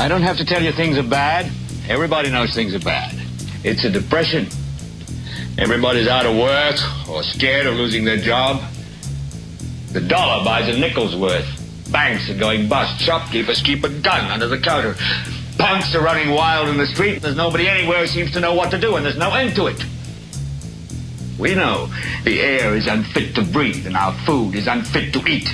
I don't have to tell you things are bad. Everybody knows things are bad. It's a depression. Everybody's out of work or scared of losing their job. The dollar buys a nickel's worth. Banks are going bust. Shopkeepers keep a gun under the counter. Punks are running wild in the street. There's nobody anywhere who seems to know what to do, and there's no end to it. We know the air is unfit to breathe and our food is unfit to eat.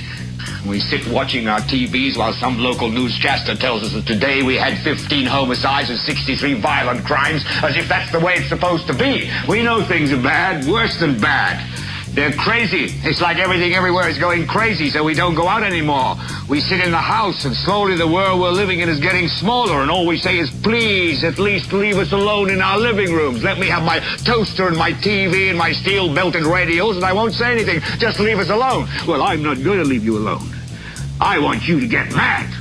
We sit watching our TVs while some local newscaster tells us that today we had 15 homicides and 63 violent crimes, as if that's the way it's supposed to be. We know things are bad, worse than bad. They're crazy. It's like everything everywhere is going crazy, so we don't go out anymore. We sit in the house, and slowly the world we're living in is getting smaller, and all we say is, please, at least leave us alone in our living rooms. Let me have my toaster and my TV and my steel-belted radios, and I won't say anything. Just leave us alone. Well, I'm not going to leave you alone. I want you to get mad.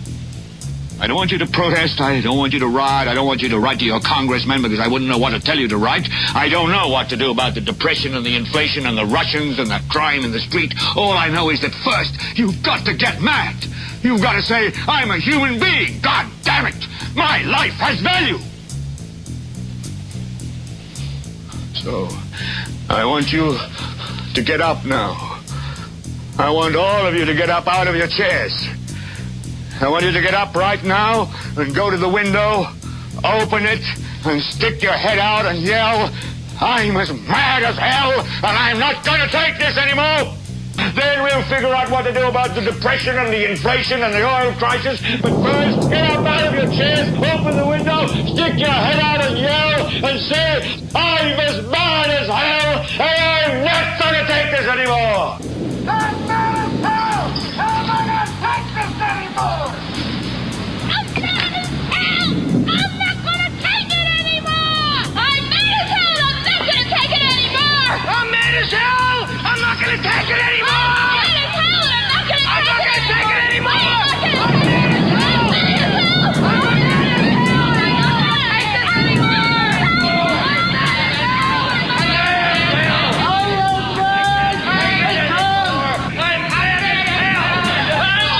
I don't want you to protest. I don't want you to riot. I don't want you to write to your congressmen because I wouldn't know what to tell you to write. I don't know what to do about the depression and the inflation and the Russians and the crime in the street. All I know is that first, you've got to get mad. You've got to say, I'm a human being. God damn it. My life has value. So, I want you to get up now. I want all of you to get up out of your chairs. I want you to get up right now and go to the window, open it, and stick your head out and yell, I'm as mad as hell, and I'm not going to take this anymore. Then we'll figure out what to do about the depression and the inflation and the oil crisis. But first, get up out of your chairs, open the window, stick your head out and yell and say, I'm as mad as hell, and I'm not going to take this anymore. I'm mad as hell! I'm not gonna take this anymore! I'm mad as hell! I'm not gonna take it anymore! I'm mad as hell! I'm not gonna take it anymore! I'm mad as hell! I'm not gonna take it anymore! I'm mad as hell! I'm not gonna I'm not take gonna it take it anymore! I'm mad as hell! I'm mad as hell! I'm mad as hell! I'm not gonna take this anymore! I'm mad as hell! I'm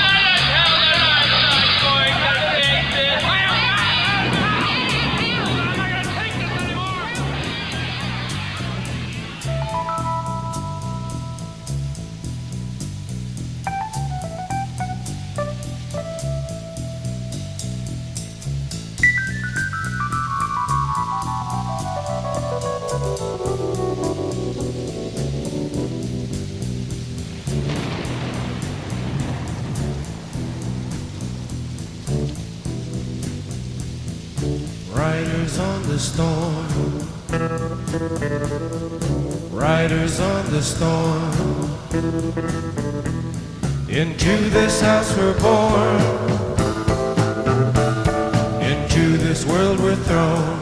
mad as hell! I'm mad as hell! I'm mad as hell and I'm not going to take this! I'm mad as hell! I'm not gonna take this anymore! Riders on the storm. Riders on the storm. Into this house we're born. Into this world we're thrown.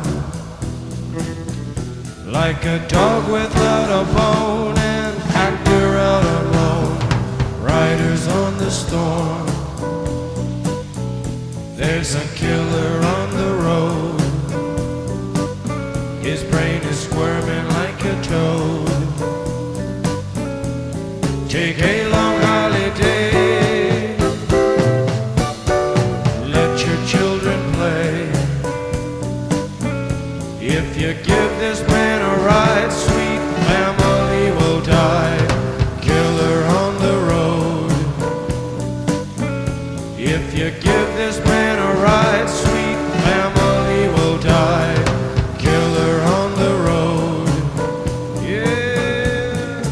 Like a dog without a bone, an actor out alone. Riders on the storm. There's a killer on the road. His brain is squirming like a toad. Take a long holiday. Let your children play. If you give this man a ride, sweet family will die. Killer on the road. If you give this man a ride, sweet family will die. Killer on the road. Yeah.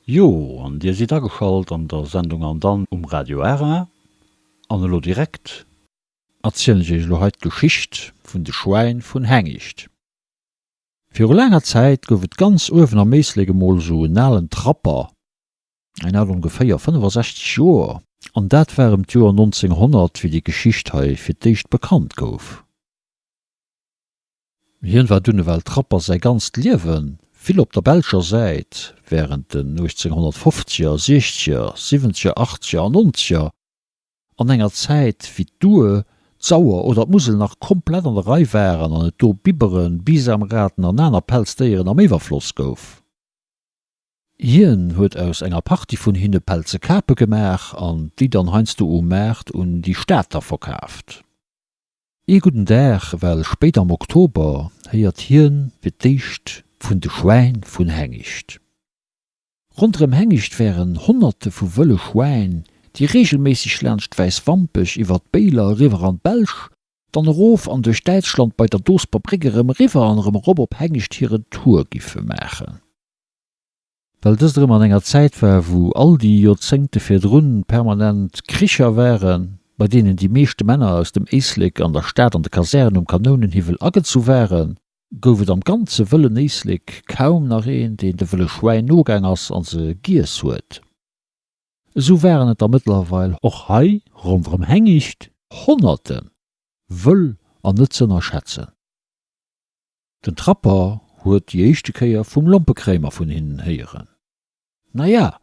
Jo, an Dir sidd ageschalt an der Sendung An dann um Radio Ara. An elo direkt erzielen ech Iech elo hei d'Geschicht vun de Schwäin vun Hengischt. Viru laanger Zäit gouf et ganz uewen am Éislek emol esou en alen Trapper, en hat ongeféier 65 Joer, an dat war ëm d'Joer 1900, wéi déi Geschicht hei fir d'éischt bekannt gouf. Hien war dunn ewell Trapper säi ganzt Liewen, vill op der belscher Säit, wärend den 1850er, Siechzeger, Siwwenzeger, Achtzeger an Nonzeger, an enger Zäit wéi d'Our, d'Sauer oder d'Musel nach komplett an der Rei waren an et do Bibberen, Bisamraten an aner Pelzdéieren am Iwwerfloss gouf. Hien huet aus enger Partie vun hinne pelze Kape gemaach an déi dann heiansdo um Maart un déi Stater verkaaft. Ee gudden Dag, well spéit am Oktober, héiert hien fir d'éischt vun de Schwäin vun Hengischt. Ronderëm Hengischt wären Honnerte vu wëlle Schwäin, déi reegelméisseg laanscht Wäiswampech iwwer d'Béiler eriwwer an d'Belsch, dann erof an duerch Däitschland bei der Doosber Bréck erëm eriwwer an erëm erop op Hengischt hiren Tour giffe maachen. Well dëst erëm an enger Zäit war, wou all déi Joerzéngte virdrun permanent Kricher waren, bei deenen déi meeschte Männer aus dem Éislek an der Stad an de Kasären um Kanounenhiwwel agezu waren, gouf et am ganze wëllen Éislek kaum nach een, deen de wëlle Schwäin nogaang ass a se giess huet. Esou waren et der mëttlerweil och hei ronderëm Hengischt Honnerten, wëll an net z'ënnerschätzen. Den Trapper huet déi éischte Kéier vum Lompekréimer vun hinnen héieren. Na ja,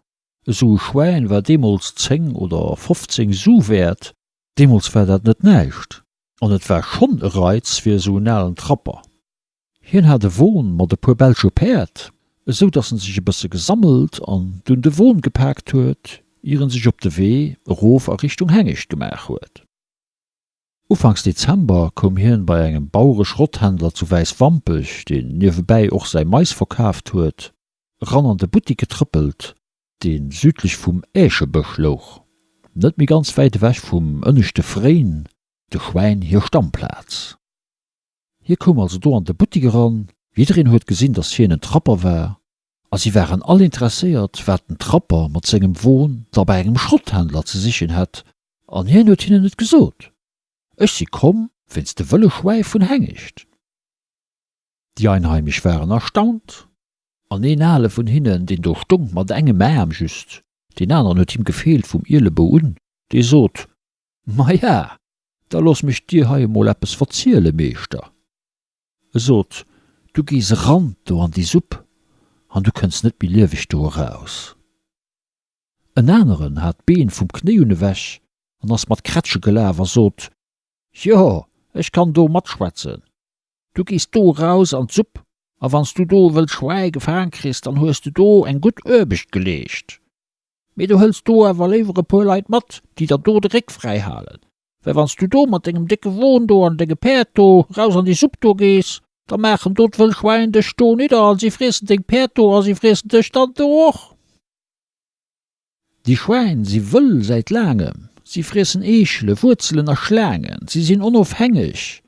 esou e Schwäin war deemools 10 oder 15 Su wäert, deemools war dat net näischt, an et war schonn e Reiz fir esou en alen Trapper. Hien hat e Won mat e puer belsche Päerd, esou datt en sech e bësse gesammelt an dunn de Won gepaakt huet, ier en sech op de Wee erof a Richtung Hengescht gemaach huet. Ufanks Dezember koum hien bei engem Bauereschrotthändler zu Wäiswampech, deen niewebäi och säi Mais verkaaft huet, eran an de Buttik getrëppelt, dee südlech vum Äeschebësch louch, net méi ganz wäit ewech vum ënneschte Fréin, de Schwäin hir Stammplaz. Hie koum also do an de Buttik eran, jiddereen huet gesinn, datt hien en Trapper war, a si waren all interesséiert, wat den Trapper mat sengem Won da bei engem Schrotthändler ze sichen hätt, An hien huet hinnen et gesot, Ech si komm wéinst de wëlle Schwäi vun Hengescht. Déi Einheimesch waren erstaunt, an een ale vun hinnen, deen do stung mat engem Aarm just, deen aneren huet him gefeelt vum Ielebou un, dee sot, Maja, da looss mech dir hei emol eppes verziele, Meeschter. E sot, Du gees eran do an déi Supp, an du kënns net méi lieweg do eraus. En aneren hat d'Been vum Knéi un ewech an ass mat Krätsche gelaf a sot, Jo, ech kann do matschwätzen. Du gees do eraus an d'Supp, a wann s du do e wëllt Schwäi gefaang kriss, dann hues de do eng gutt Oarbecht geleescht. Mee du hëls do awer léiwer e puer Leit mat, déi der do de Réck fräi halen, well wann s du do mat dengem décke Won do an denge Päerd do raus an déi Supp do gees, da maachen do d'wëll Schwäin dech do nidder a si friessen deng Päerd do a si friessen dech dann do och. Déi Schwäin si wëll säit laangem, si friessen Eechele, Wuerzelen a Schlaangen, si sinn onofhängeg,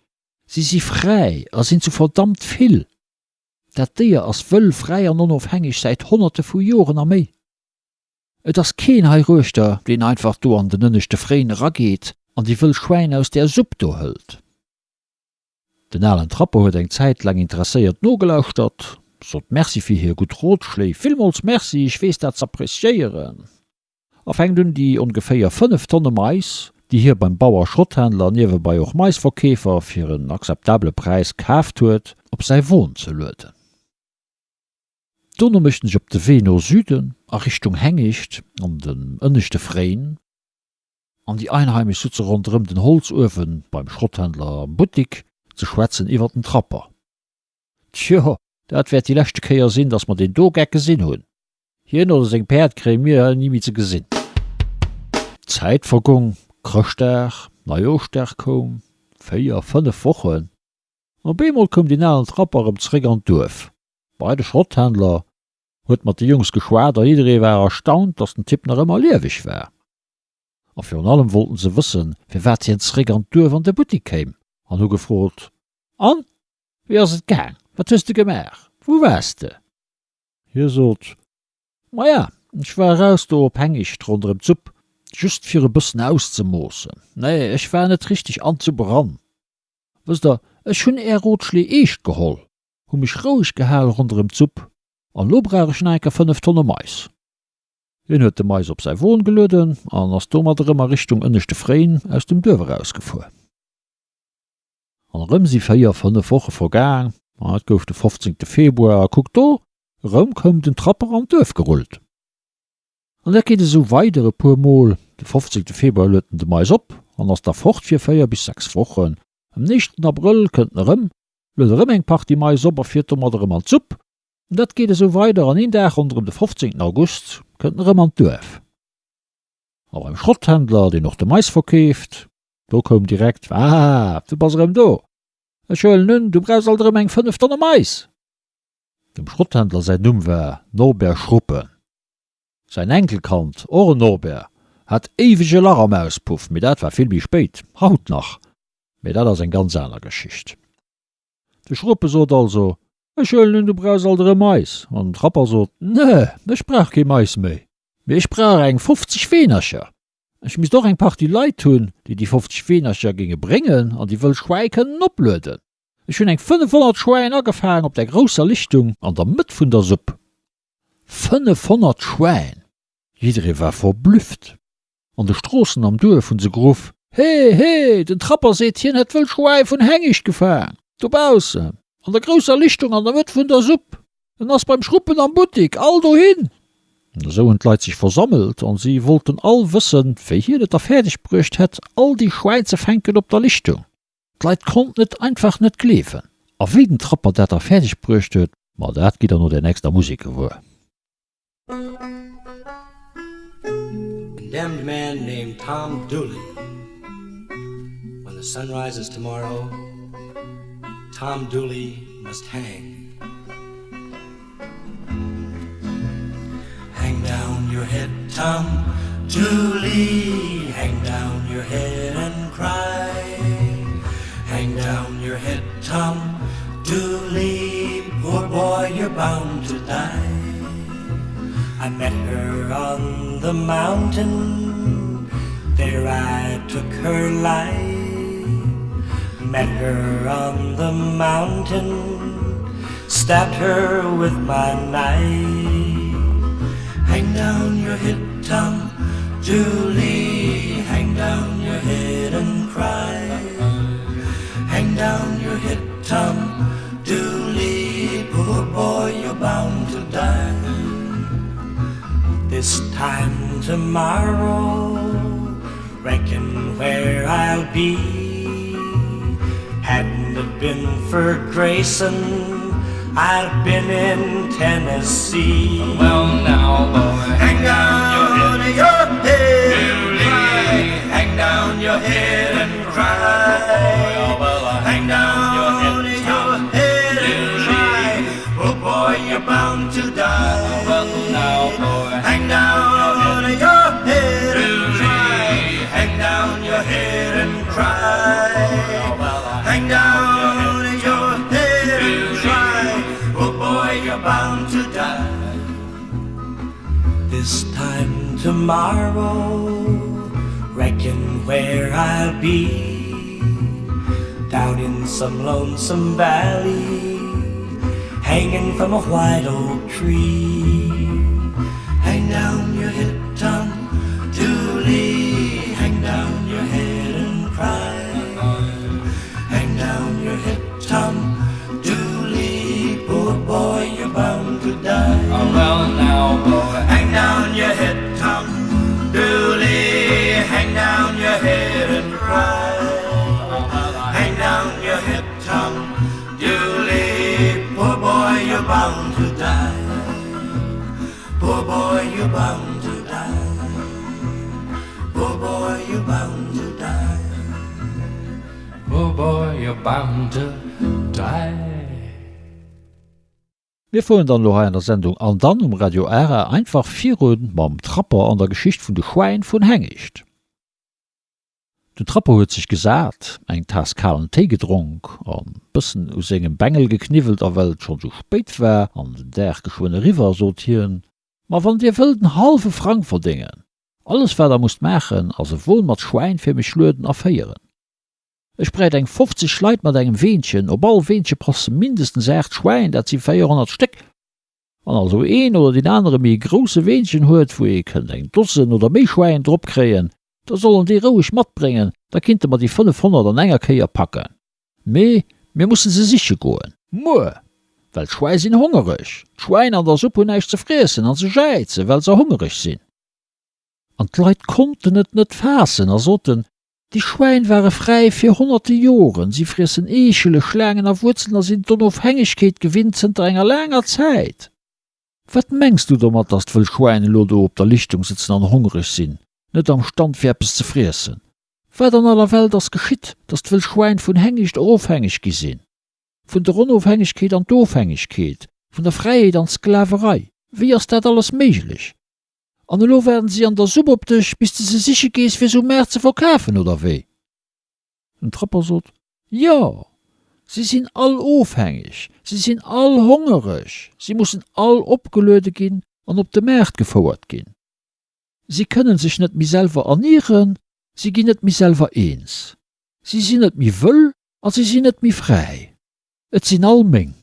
si si fräi a sinn zu verdammt vill. Dat Déier ass wëll, fräi an onofhängeg säit honnerte vu Joren a méi. Et ass keen heiruechter, deen einfach do an den ënneschte Fréin erageet an déi wëll Schwäin aus där Supp do hëlt. Den alen Trapper huet eng Zäit laang interesséiert nogelauschtert, sot Merci fir hir gutt Rotschléi, villmools Merci, ech weess dat z'appréciéieren, a fänkt un déi ongeféier 5 Tonne Mais, déi hie beim Bauer Schrotthändler, niewebei och Maisverkeefer, fir en akzeptabele Präis kaaft huet, op säi Won ze lueden. Dono mécht en sech op de Wee no Süden, a Richtung Hengischt an den ënneschte Fréin. An déi Einheimesch sutze ronderëm den Holzuewen beim Schrotthändler am Buttik ze schwätzen iwwer den Trapper. Tjo, dat wäert déi leschte Kéier sinn, datt mer deen do Geck gesinn hunn. Hien oder seng Päerd kréie mir hei ni méi ze gesinn. D'Zäit vergong, Chrëschtdag, Neijooschdag koum, 4, 5 Wochen, an op eemol koum deen alen Trapper erëm zréck an d'Duerf bei de Schrotthändler, huet mat de Jungs geschwat a jidderee war erstaunt, datt den Typ nach ëmmer lieweg war. A virun allem wollten se wëssen, firwat hien zréck an d'Duerf an de Buttik kéim, an hu gefrot, An, wéi ass et gaang? Wat hues de gemaach? Wou waars de? Hie sot, Maja, ech war eraus do op Hengischt ronderëm d'Supp, just fir e bëssen auszemoossen. Nee, ech war net richteg an d'Supp eran. Wësst der, ech hunn är Rotschléi eescht geholl, hu mech roueg gehal ronderëm d'Supp, an elo brauch ech nach enker 5 Tonne Mais. Hien huet de Mais op säi Won gelueden an ass domat erëm a Richtung Ënneschte Fréin aus dem Duerf erausgefuer. An erëm si 4, 5 Woche vergaang an et gouf de fofzéngte Februar a kuck do, erëm koum den Trapper an d'Duerf gerullt. An dat geet esou weider e puer Mol. De fofzéngte Februar luet en de Mais op an ass da fort fir 4 bis 6 Wochen. Am néischten Abrëll kënnt en erëm, luet erëm eng Partie Mais op a fiert domat erëm an d'Supp. Dat geet esou weider an een Dag ronderëm de 15 August kënnt en erëm an d'Duerf. A beim Schrotthändler, deen och de Mais verkeeft, do koum direkt, Ah, du bass erëm do! Ech huelen un, du brauchs alt erëm eng 5 Tonne Mais! Dem Schrotthändler säin Numm war Norbert Schruppen. Säin Enkelkand, och en Norbert, hat éiweg e Lach am Auspuff, mee dat war vill méi spéit, haut nach, mee dat ass eng ganz aner Geschicht. De Schruppe sot also, Ech huelen un, du brauchs alt erëm Mais. An den Trapper sot, Nö, ech brauch kee Mais méi, mee ech brauch eng 50 Weenercher. Ech misst och eng Partie Leit hunn, déi déi 50 Weenercher géinge bréngen an déi wëll Schwäi kënnen oplueden. Ech hunn eng 500 Schwäin agefaang op där grousser Lichtung an der Mëtt vun der Supp. 500 Schwäin! Jidderee war verblüfft. An de Stroossen am Duerf hunn se geruff, He, he, den Trapper seet, hien hätt wëll Schwäi vun Hengischt gefaang, dobaussen, an der grousser Lichtung an der Mëtt vun der Supp. En ass beim Schruppen am Buttik, all dohin! Esou hunn d'Leit sech versammelt an si wollten all wëssen, wéi hien et da fäerdeg bruecht hätt, all déi Schwäin ze fänken op der Lichtung. D'Leit konnten et einfach net gleewen. A wéi den Trapper dat da fäerdeg bruecht huet, ma dat gitt der no der nächster Musek gewuer. Condemned man named Tom Dooley When the sun rises tomorrow Tom Dooley must hang Hang down your head Tom Dooley Hang down your head and cry Hang down your head Tom Dooley Poor boy you're bound to die I met her on the mountain There I took her life Met her on the mountain Stabbed her with my knife Hang down your head Tom Dooley Hang down your head and cry Hang down your head Tom Dooley Poor boy you're bound to die This time tomorrow Reckon where I'll be Hadn't it been for Grayson I'd have been in Tennessee Well now boy Hang down your head and cry Hang down your head and cry Hang down your head and cry Oh boy you're bound to die Well now boy Hang down your head and cry Hang down your head and cry Hang down your head and cry Oh boy you're bound to die This time tomorrow Reckon where I'll be Down in some lonesome valley Hanging from a white oak tree Hang down your head Tom Dooley Hang down your head and cry Hang down your head Tom Dooley Poor boy you're bound to die Oh well now boy Hang down your head Tom Dooley Hang down your head and cry Hang down your head Tom Dooley Poor boy you're bound to die Poor boy you're bound to die Poor boy you're bound to die Poor boy you're bound to die. Mir fueren dann elo hei an der Sendung An dann um Radio Ara einfach virun mam Trapper an der Geschicht vun de Schwäin vun Hengischt. Den Trapper huet sech gesat, eng Taass kalen Téi gedronk an bëssen u sengem Bengel gekniwwelt a well et schonn sou spéit war an den Dag geschwënn eriwwer, sot hien, Ma wann dir wëllt en hallwe Frang verdéngen, alles wat der musst maachen, ass e Won mat Schwäin fir mech lueden a féieren. Ech bräicht eng 50 Leit mat engem Weenchen, op all Weenche passe mindestens 8 Schwäin, dat si 400 Stéck. Wann also een oder deen anere méi e grousse Weenchen huet, wou ee kënnt eng Dosen oder méi Schwäin drop kréien, da soll en déi roueg matbréngen, da kinnte mer déi 500 an enger Kéier packen. Mee mir mussen se siche goen. Muer! Well d'Schwäi sinn hongereg. D'Schwäin an der Supp hunn näischt ze friessen an se jäizen, well se hongereg sinn. An d'Leit konnten et net faassen a soten. Déi Schwäin ware fräi fir honnerte Joren. Si friessen Eechele, Schlaangen a Wuerzelen a sinn d'Onofhängegkeet gewinnt zënter enger laanger Zäit. Wat mengs du domat, dass d'wëll Schwäin elo do op der Lichtung sëtzen an hongreg sinn, net am Stand fir eppes ze friessen? Wat an aller Welt ass geschitt, dass d'wëll Schwäin vun Hengischt ofhängeg gi sinn? Vun der Onofhängegkeet an d'Ofhängegkeet, vun der Fräiheet an d'Sklaverei? Wéi ass dat alles méiglech? An elo waarden si an der Supp op dech, bis de se siche gees, fir se um Maart ze verkafen, oder wéi? Den Trapper sot, Jo, si sinn all ofhängeg, si sinn all hongereg, si mussen all opgeluede ginn an op de Maart gefouert ginn. Si kënnen sech net méi selwer ernieren, si ginn net méi selwer eens, si sinn net méi wëll a si sinn net méi fräi. Et sinn all meng.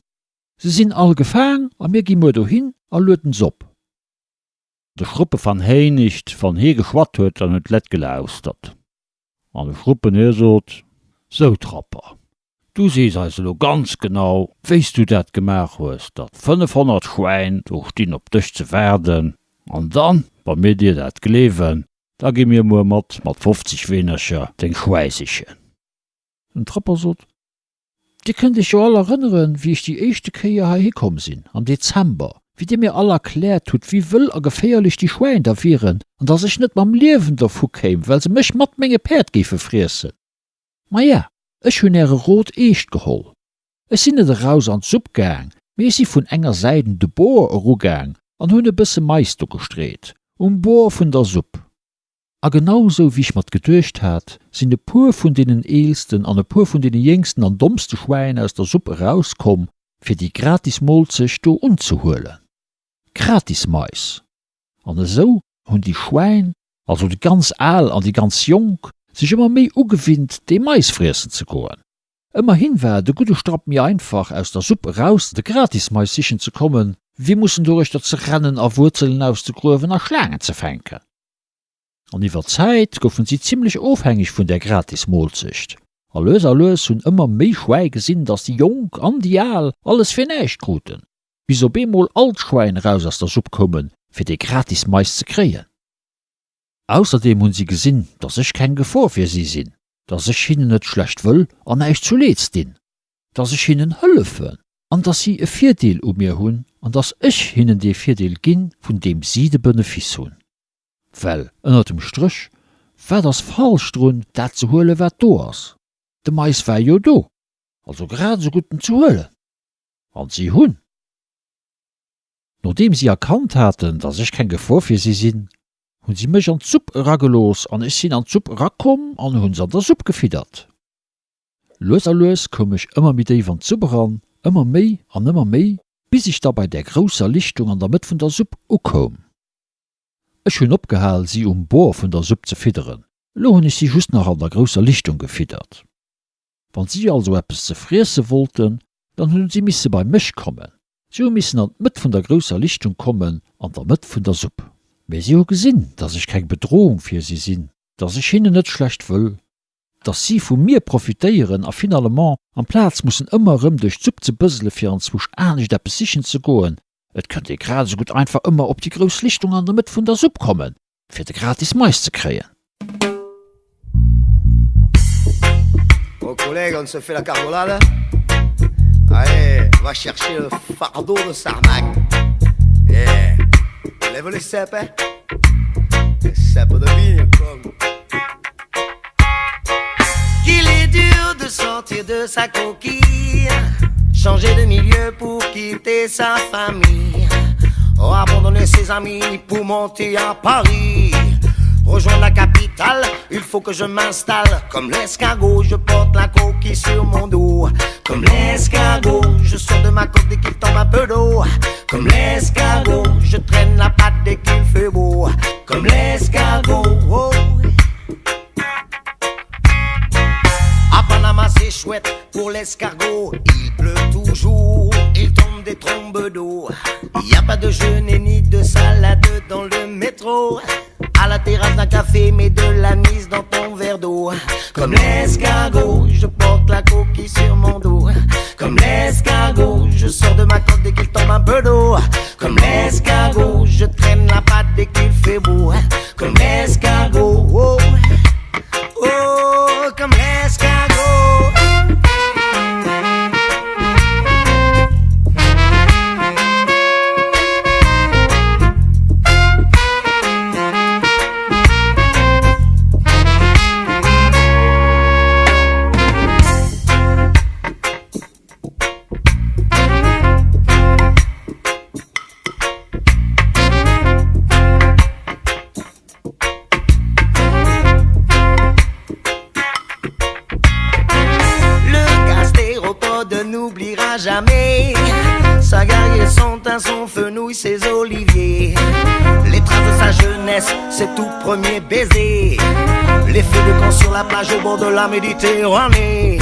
Se sinn all gefaang a mir gi muer dohin a lueden s'op. De Schruppe van Héinicht, wann hie geschwatt huet, dann hunn d'Lett gelauschtert. An de Schruppen hie sot, Sou, Trapper, du sees eis elo ganz genau, wéi s du dat gemaach hues, datt 500 Schwäin do stinn op dech ze waarden, an dann, wa mir dir dat gleewen, da gi mir muer mat mat 50 Weenercher deng Schwäi sichen. Den Trapper sot, Dir kënnt iech jo all erënneren, wéi ech déi éischte Kéier heihi komm sinn, am Dezember, wéi dir mir all erkläert hutt, wéi wëll a geféierlech déi Schwäin da wieren an dass ech net mam Liewen dervu kéim, well se mech mat menge Päerd géife friessen. Maja, ech hunn äre Rot eescht geholl. Ech sinn net eraus an d'Supp gaang, mee ech si vun enger Säit un de Bor erugaang an hunn e bësse Mais do gestreet, um Bor vun der Supp. A genau sou wéi ech mer 't geduecht hat, sinn e puer vun deenen eelsten an e puer vun deene jéngsten an dommste Schwäin aus der Supp erauskomm, fir déi gratis Molzecht do unzehuelen. Gratis Mais! An esou hunn déi Schwäin, also déi ganz al an déi ganz jonk, sech ëmmer méi ugewinnt, dee Mais friessen ze goen. Ëmmerhin war et e gudde Strapp méi einfach, aus der Supp eraus de gratis Mais sichen ze kommen, wéi mussen doruechter ze rennen a Wuerzelen auszegruewen a Schlaangen ze fänken. An iwwer d'Zäit goufen si zimlech ofhängeg vun där gratis Moolzecht. A lues a lues hunn ëmmer méi Schwäi gesinn, datt déi Jonk an déi Al alles fir näischt kruten, bis op eemol all d'Schwäin eraus aus der Supp koumen, fir dee gratis Mais ze kréien. Ausserdeem hunn si gesinn, datt ech keng Gefor fir si sinn, datt ech hinnen net schlecht wëll an näischt zuleeds dinn, datt ech hinnen hëllefen an datt si e Virdeel u mir hunn an datt ech hinnen dee Virdeel ginn, vun deem si de Benefiss hunn. Well, ënnert dem Stréch, wat ass falsch drun, dat ze huelen, wat do ass? De Mais war jo do, also grad esou gutt en ze huelen. An si hunn. Nodeem si erkannt haten, datt ech keng Gefor fir si sinn, hunn si mech an d'Supp eragelooss an ech sinn an d'Supp erakomm an hunn se an der Supp gefiddert. Lues a lues koum ech ëmmer méi déif an d'Supp eran, ëmmer méi an ëmmer méi, bis ech da bei där grousser Lichtung an der Mëtt vun der Supp ukoum. Ech hunn opgehal, si um Bor vun der Supp ze fidderen. Elo hunn ech si just nach an der grousser Lichtung gefiddert. Wann si also eppes ze friesse wollten, dann hunn si misse bei mech kommen. Si hu missen an d'Mëtt vun der grousser Lichtung kommen, an der Mëtt vun der Supp. Mee si hu gesinn, dass ech keng Bedrohung fir si sinn, dass ech hinnen net schlecht wëll, dass si vu mir profitéieren a finalement, amplaz mussen ëmmer erëm duerch d'Supp ze bësele fir anzwousch anescht eppes sichen ze goen, Et kënnt ee grad esou gutt einfach ëmmer op déi grouss Lichtung an der Mëtt vun der Supp kommen, fir de gratis Mais ze kréien. Bon collègue, on se fait la cargolade? Allez, va chercher le fardeau de Sarnac. Yeah. Lève les cèpes, hein? Les cèpes de vigne, comme. Qu'il est dur de sortir de sa coquille Changer de milieu pour quitter sa famille oh, Abandonner ses amis pour monter à Paris Rejoindre la capitale, il faut que je m'installe Comme l'escargot, je porte la coquille sur mon dos Comme l'escargot, je sors de ma coque dès qu'il tombe un peu d'eau Comme l'escargot, je traîne la patte dès qu'il fait beau Comme l'escargot, oh. À Panama c'est chouette pour l'escargot Il pleut toujours, il tombe des trombes d'eau Il n'y a pas de jeûne ni de salade dans le métro À la terrasse d'un café, mets de l'anis dans ton verre d'eau Comme l'escargot, je porte la coquille sur mon dos Comme l'escargot, je sors de ma coque dès qu'il tombe un peu d'eau Comme l'escargot, je traîne la patte dès qu'il fait beau Comme l'escargot, oh, oh. Sa gargue, son thym, son fenouil, ses oliviers. Les traces de sa jeunesse, ses tout premiers baisers. Les feux de camp sur la plage au bord de la Méditerranée.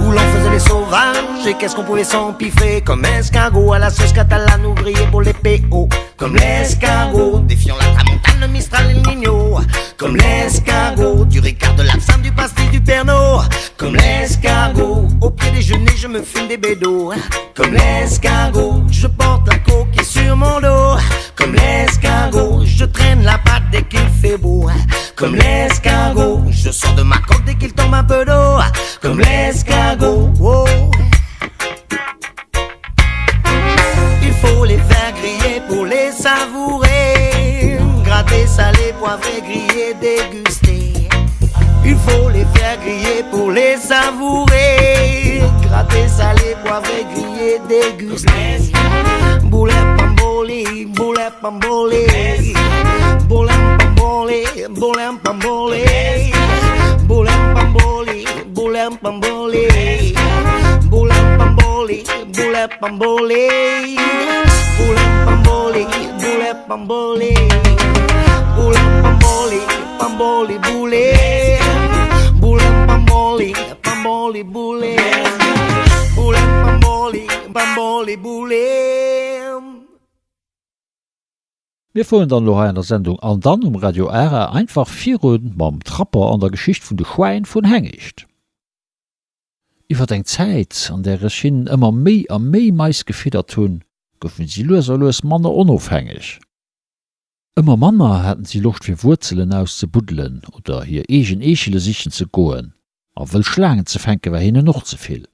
Où l'on faisait les sauvages et qu'est-ce qu'on pouvait s'empiffrer Comme escargot à la sauce catalane ouvrier pour les PO Comme l'escargot, défiant la tramontane, le mistral et le nino Comme l'escargot, du ricard de l'absinthe, du pastis, du pernod Comme l'escargot, au pied déjeuner je me fume des bédos Comme l'escargot, je porte la coquille sur mon dos Comme l'escargot, je traîne la patte dès qu'il fait beau Comme l'escargot, je sors de ma coque dès qu'il tombe un peu d'eau Comme l'escargot, oh. Il faut les faire griller pour les savourer Gratter, saler, poivrer, griller, déguster Il faut les faire griller pour les savourer Gratter, saler, poivrer, griller, déguster Boulet pamboli, boulet pamboli Boulet pamboli, boulet pamboli Boulet pamboli, boulet pamboli Boulet pamboli, boulet pamboli Boulet pamboli, boulet pamboli Boulet pamboli, pamboli boulet Boulet pamboli, pamboli boulet Boulet pamboli, pamboli boulet Mir fueren dann elo hei an der Sendung An dann um Radio Ara einfach virun mam Trapper an der Geschicht vun de Schwäin vun Hengischt. Iwwert eng Zäit, an där ech hinnen ëmmer méi a méi Mais gefiddert hunn, goufen si lues a lues manner onofhängeg. Ëmmer manner haten si Loscht fir Wuerzelen auszebuddelen oder hir eegen Eechele sichen ze goen, a wëll Schlaangen ze fänke war hinnen och ze vill.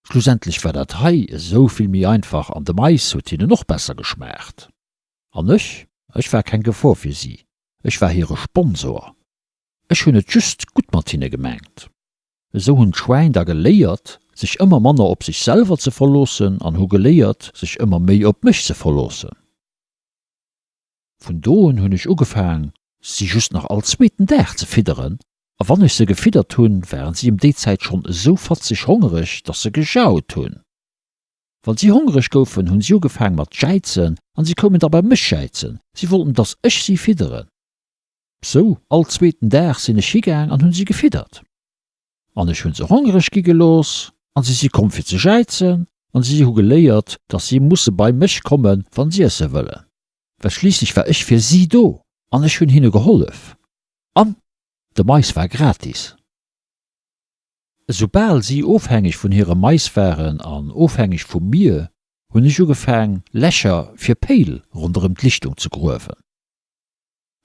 Schlussendlech war dat hei esou vill méi einfach an de Mais huet hinnen och besser geschmaacht. An ech? Ech war keng Gefor fir si, ech war hire Sponsor. Ech hunn et just gutt mat hinne gemengt. Esou hunn d'Schwäin da geléiert, sech ëmmer manner op sech selwer ze verloossen an hu geléiert, sech ëmmer méi op mech ze verloossen. Vun do un hunn ech ugefaang, si just nach all zweeten Dag ze fidderen, a wann ech se gefiddert hunn, waren si ëm déi Zäit schonn esou fatzeg hongereg, dass se gejaut hunn. Wann si hongereg goufen, hunn si ugefaang mat jäizen an si koumen da bei mech jäizen, si wollten, dass ech si fidderen. Sou, all zweeten Dag sinn ech higaang an hunn si gefiddert. An ech hunn se hongereg gi gelooss, an si si komm fir ze jäizen, an si hu geléiert, dass si musse bei mech kommen, wann s'iesse wëllen. Well schliisslech war ech fir si do, an ech hunn hinne gehollef. An de Mais war gratis. Esoubal si ofhängeg vun hire Mais waren an ofhängeg vu mir, hunn ech ugefaang, Lächer fir Péil ronderëm d'Lichtung ze gruewen.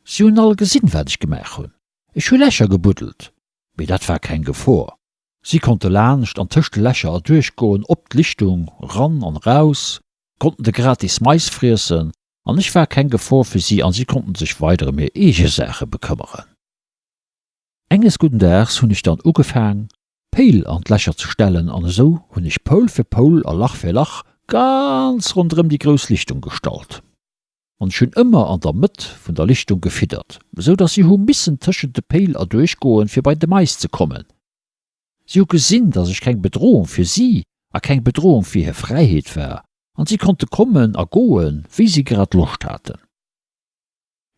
Si hunn all gesinn, wat ech gemaach hunn. Ech hu Lächer gebuddelt, mee dat war keng Gefor. Si konnte laanscht an tëscht de Lächer erduerch goen, op d'Lichtung ran an eraus, konnten de gratis Mais friessen, an ech war keng Gefor fir si an si konnten sech weider ëm hir eege Saache bekëmmeren. Enges gudden Daags hunn ech dann ugefaang, Péil an d'Lächer ze stellen an esou hunn ech Poul fir Poul a Lach fir Lach ganz ronderëm déi grouss Lichtung gestallt. An ech hunn ëmmer an der Mëtt vun der Lichtung gefiddert, esou dass si hu missen tëschent de Péil erduerch goen, fir bei de Mais ze kommen. Si hu gesinn, dass ech keng Bedrohung fir si a keng Bedrohung fir hir Fräiheet war, an si konnte kommen a goen, wéi si grad Loscht haten.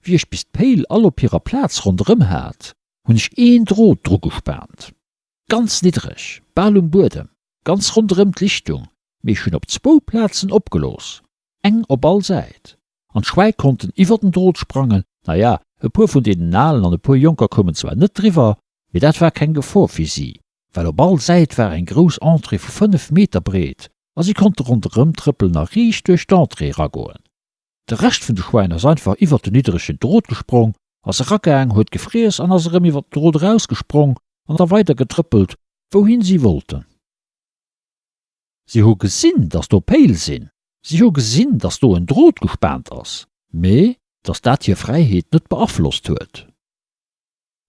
Wéi ech bis d'Péil all op hirer Plaz ronderëm hat, hunn ech een Drot drugespaant, ganz niddreg, bal um Buedem, ganz ronderëm d'Lichtung, mee ech hunn op zwou Plazen opgelooss, Eng op all Säit. An d'Schwäi konnten iwwer den Drot sprangen. Na ja, e puer vun deenen Alen an e puer Jonker koumen zwar net driwwer, mee dat war keng Gefor fir si, well op all Säit war eng grouss Entrée vu 5 Meter breet a si konnte ronderëm trëppelen a riicht duerch d'Entrée eragoen. De Rescht vun de Schwäin ass einfach iwwer den niddregen Drot gesprong, ass eragaang, huet gefriess an ass erëm iwwer den Drot erausgesprong an da weider getrëppelt, wouhin si wollten. Si hu gesinn, datt do Péil sinn, si hu gesinn, datt do en Drot gespaant ass, mee datt dat hir Fräiheet net beaflosst huet.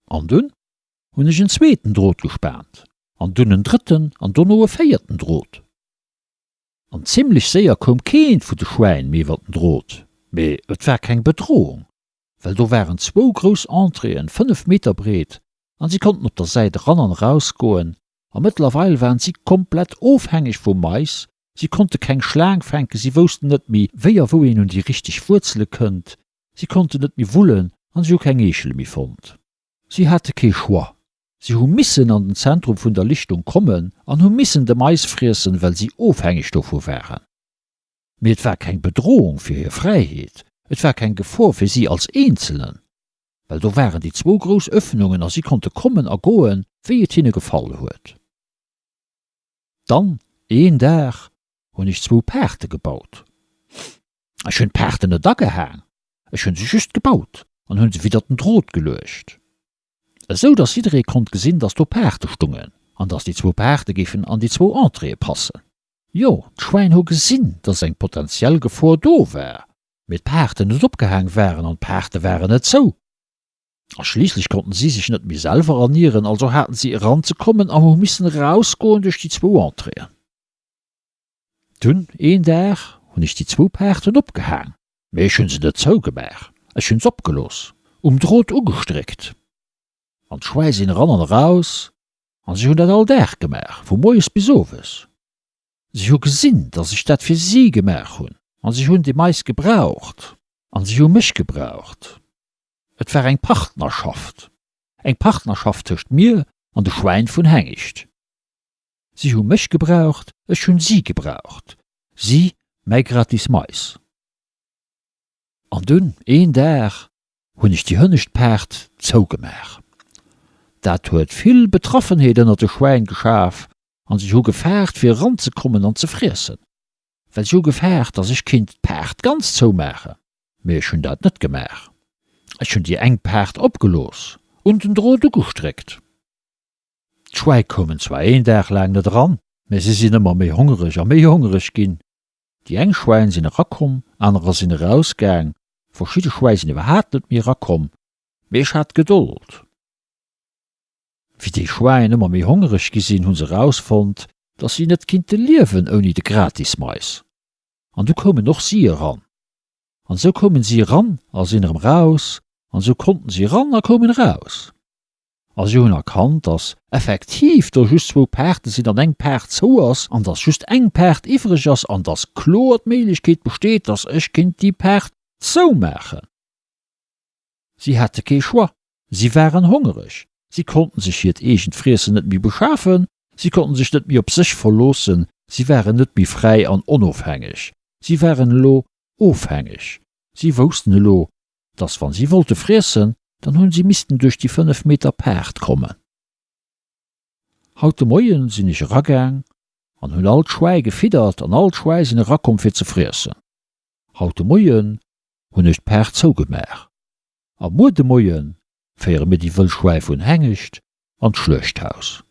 An dunn hunn ech en zweeten Drot gespaant, an dunn en drëtten an dono e véierten Drot. An zimlech séier koum keent vu de Schwäin méi iwwer den Drot, mee et war keng Bedrohung, well do waren zwou grouss Entréeën, 5 Meter breet, an si konnten op der Säit eran an eraus goen, A mëttlerweil waren si komplett ofhängeg vum Mais. Si konnte keng Schlaang fänken, si woussten net méi, wéi a wou een un déi richteg Wuerzele kënnt, si konnten net méi wullen an si hu keng Eechele méi fonnt. Si hate kee Choix, si hu missen an den Zentrum vun der Lichtung kommen an hu missen de Mais friessen, well si ofhängeg dovu waren. Mee et war keng Bedrohung fir hir Fräiheet, et war keng Gefor fir si als Eenzelen, well do waren déi zwou grouss Öffnungen a si konnte kommen a goen, wéi et hinne gefall huet. Dann een Dag hunn ech zwou Paarte gebaut. Ech hunn d'Paarten net agehaang, ech hunn se just gebaut an hunn se widder den Drot geluecht, esou dass jidderee konnt gesinn, dass do Paarte stungen an dass déi zwou Paarte géifen an déi zwou Entréeë passen. Jo, d'Schwäin hu gesinn, dass eng potentiell Gefor do war, mee d'Paarten net opgehaang waren an d'Paarte waren net zou. A schliisslech konnten si sech net méi selwer ernieren, also haten si eranzekommen a hu missen erausgoen duerch déi zwou Entréeën. Dunn een Dag hunn ech déi zwou Paarten opgehaang, mee ech hunn se net zougemaach, ech hunn s'opgelooss, um Drot ugestréckt. An d'Schwäi sinn eran an eraus, an si hunn dat all Dag gemaach, vu moies bis owes. Si hu gesinn, datt ech dat fir si gemaach hunn, a si hunn déi Mais gebraucht, an si hu mech gebraucht. Et war eng Partnerschaft, eng Partnerschaft tëscht mir an de Schwäin vun Hengischt. Si hu mech gebraucht, ech hunn si gebraucht, si mäi gratis Mais. An dunn een Dag hunn ech déi hënnescht Paart zougemaach. Dat huet vill Betraffenheet ënnert de Schwäin geschaf an si hu gefaart fir eranzekommen an ze friessen, well si hu gefaart, datt ech kinnt d'Paart ganz zoumaachen. Mee ech hunn dat net gemaach. Ech hunn déi eng Paart opgelooss, un den Drot ugestréckt. D'Schwäi koumen zwar een Dag laang net eran, mä si sinn ëmmer méi hongereg a méi hongereg ginn. Déi eng Schwäin sinn erakomm, anerer sinn erausgaang, verschidde Schwäi sinn iwwerhaapt net méi erakomm. Mee ech hat Gedold. Wéi déi Schwäin ëmmer méi hongereg gi sinn, hu se erausfonnt, dass si net kinnte liewen ouni de Gratismais. An du koumen och si eran. An esou koumen si eran a sinn erëm eraus, an esou konnten si eran a koumen eraus. A si hunn erkannt, dass effektiv do just zwou Paarte sinn an eng Paart zou ass an dass just eng Paart iwwreg ass an dass kloer d'Méiglechkeet besteet, dass ech kinnt déi Paart zoumaachen. Si hate kee Choix. Si waren hongereg. Si konnten sech hiert eegent Friessen net méi beschafen. Si konnten sech net méi op sech verloossen. Si waren net méi fräi an onofhängeg. Si waren elo ofhängeg. Si woussten elo, dass wann si wollte friessen, dann hunn si missten duerch déi 5 Meter Paart kommen. Haut de Moien sinn ech eragaang an hunn all d'Schwäi gefiddert an all d'Schwäi sinn erakomm fir ze friessen. Haut de Moien hunn ech d'Paart zougemaach a muer de Moie féiere mir déi wëll Schwäi vun Hengescht an d'Schluechthaus.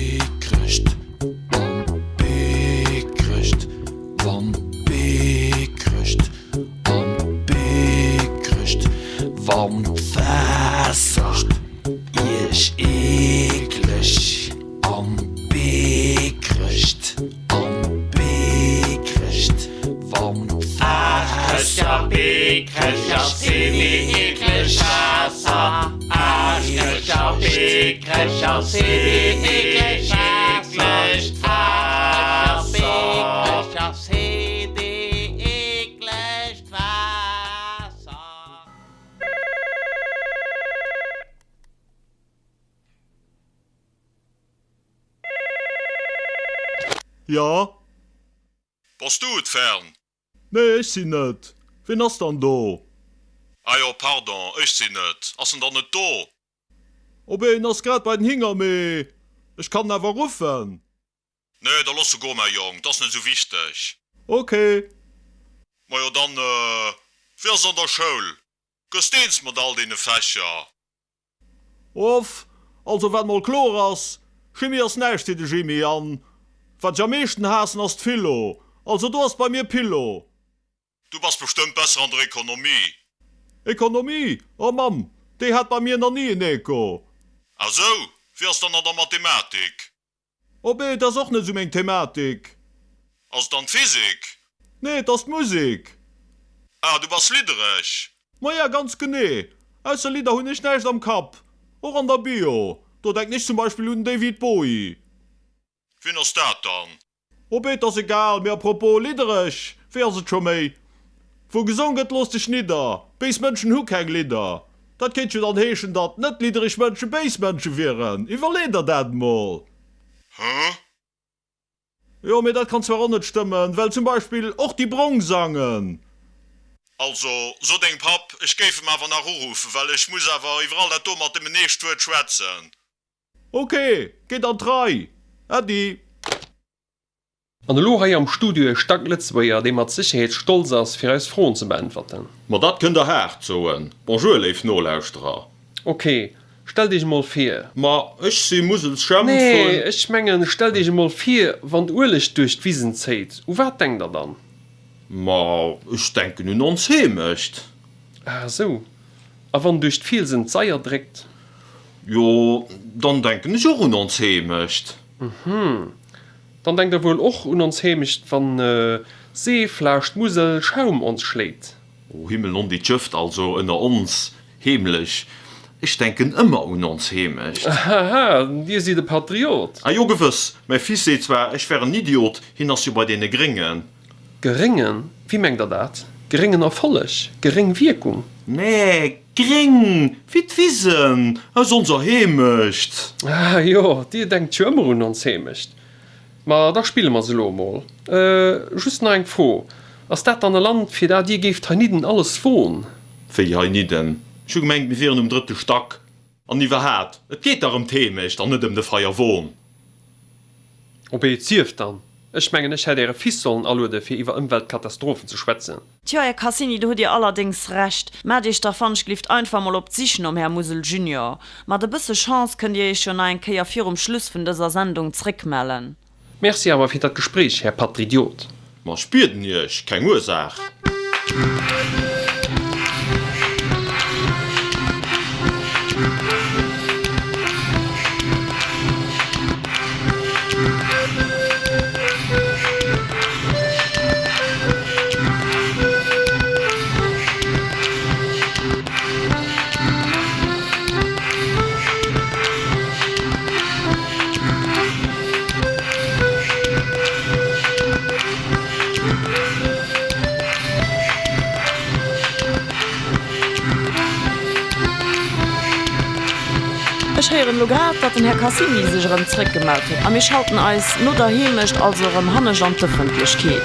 Bichregt an Bichregt, wann Bichregt an Bichregt, wann d'Waasser iech eekleg an Bichregt an Bichregt, wann d'Waasser Aarschkrecher, Bichrcher, Waasser, Aarschkrecher, Bichrcher, Bichrcher, Waasser. Jo? Bass du et, Fern? Nee, ech sinn et. Ween ass dann do? Ah jo, pardon, ech sinn et. Ass en dann net do? Op een ass grad bei den Hinger, mee ech kann en awer ruffen. Nee, da looss e goen, mäi Jong, 't ass net esou wichteg. Ok. Majo dann, wéi ass et an der Schoul? Gëss de eens mat all deene Fächer? Off, also wat mol kloer ass, Chimie ass näischt fir de Jimmy an wat ech am meeschten haassen ass d'Philo, also do ass bei mir Pillo. Du bass bestëmmt besser an der Ekonomie. Ekonomie? Oh Mamm, déi hat bei mir nach ni en Eko. Ah sou, wéi ass dann an der Mathematik? Oh bee, et ass och net sou meng Thematik. Ass et dann d'Physik? Nee, et ass d'Musik. Ah, du bass liddereg? Maja, ganz genee. Ausser Lidder hunn ech näischt am Kapp. Och an der Bio. Do denken ech zum Beispill un den David Bowie. Wien ass dat dann? Oh bee, 't ass egal. Mee apropos liddereg, wéi ass et scho méi? Wou gesong gëtt, looss dech nidder. Béis Mënschen hu keng Lidder. Dat kéint jo dann heeschen, datt net liddereg Mënsche béis Mënsche wieren. Iwwerlee der dat emol. Hä? Jo, mee dat kann zwar och net stëmmen, well zum Beispill och déi Brong sangen. Also, so dengem Papp, ech géif em awer nach uruffen, well ech muss awer iwwer all dat do mat em en eescht Wuert schwätzen. Ok, geet an d'Rei. Äddi. An elo hei am Studio e Stack-Lëtzebuerger, dee mat Sécherheet stolz ass, fir eis Froen ze beäntwerten. Ma dat kënnt der haart soen. Bonjour léif Nolauschterer. Ok, stellt iech emol vir. Ma ech si Muselsjemp vun. Nee, ech mengen, stellt iech emol vir, wann d'Uelech duerch d'Wisen zéit, u wat denkt der dann? Ma ech denken un ons Heemecht. Ah esou. A wann duerch d'Fielsen d'Saier dréckt? Jo, dann denken ech och un ons Heemecht. Mhm. Dann denkt der wuel och un ons Heemecht, wann Seef laascht d'Musel Schaum ons schléit? O Himmel, non dit Jëft, also ënner ons, heemlech, ech denken ëmmer un ons Heemecht. Haha, dir sidd e Patriot. Ah jo, gewëss. Mäi Fils seet zwar, ech wär en Idiot, hien ass jo bei deene Gréngen. Geréngen? Wéi mengt der dat? Geréngen Erfolleg? Geréng Wierkung? Nee, gréng wéi d'Wisen aus onser Heemecht. Ah jo, dir denkt jo ëmmer un ons Heemecht. Ma da spille mer se elo emol. Just nach eng Fro, Ass dat dann e Land, fir dat dir géift heinidden alles won? Wéi heinidden? Ech hu gemengt, mir wieren um drëtte Stack. An iwwerhaat, et geet dach ëm d'Heemecht an net ëm de Feierwon. Op ee, 't sief dann. Ech mengen, ech hätt Äre Fils sollen aluede fir iwwer Ëmweltkatastrophen ze schwätzen. Tjo, Här Cassini, do hutt Dir allerdéngs Recht. Maacht Iech da fanschglift einfach mol op d'Sich nom Här Musel Junior. Mat e bësse Chance kënnt Dir Iech jo nach eng Kéier virum Schluss vun dëser Sendung zréckmellen. Merci awer fir dat Gespréich, Här Patridiot. Ma ech bieden Iech, keng Ursaach. Ech héieren elo grad, datt den Här Cassini sech erëm zréckgemellt huet a mir schalten eis no der Heemecht also erëm hannescht an d'Ëffentlechkeet.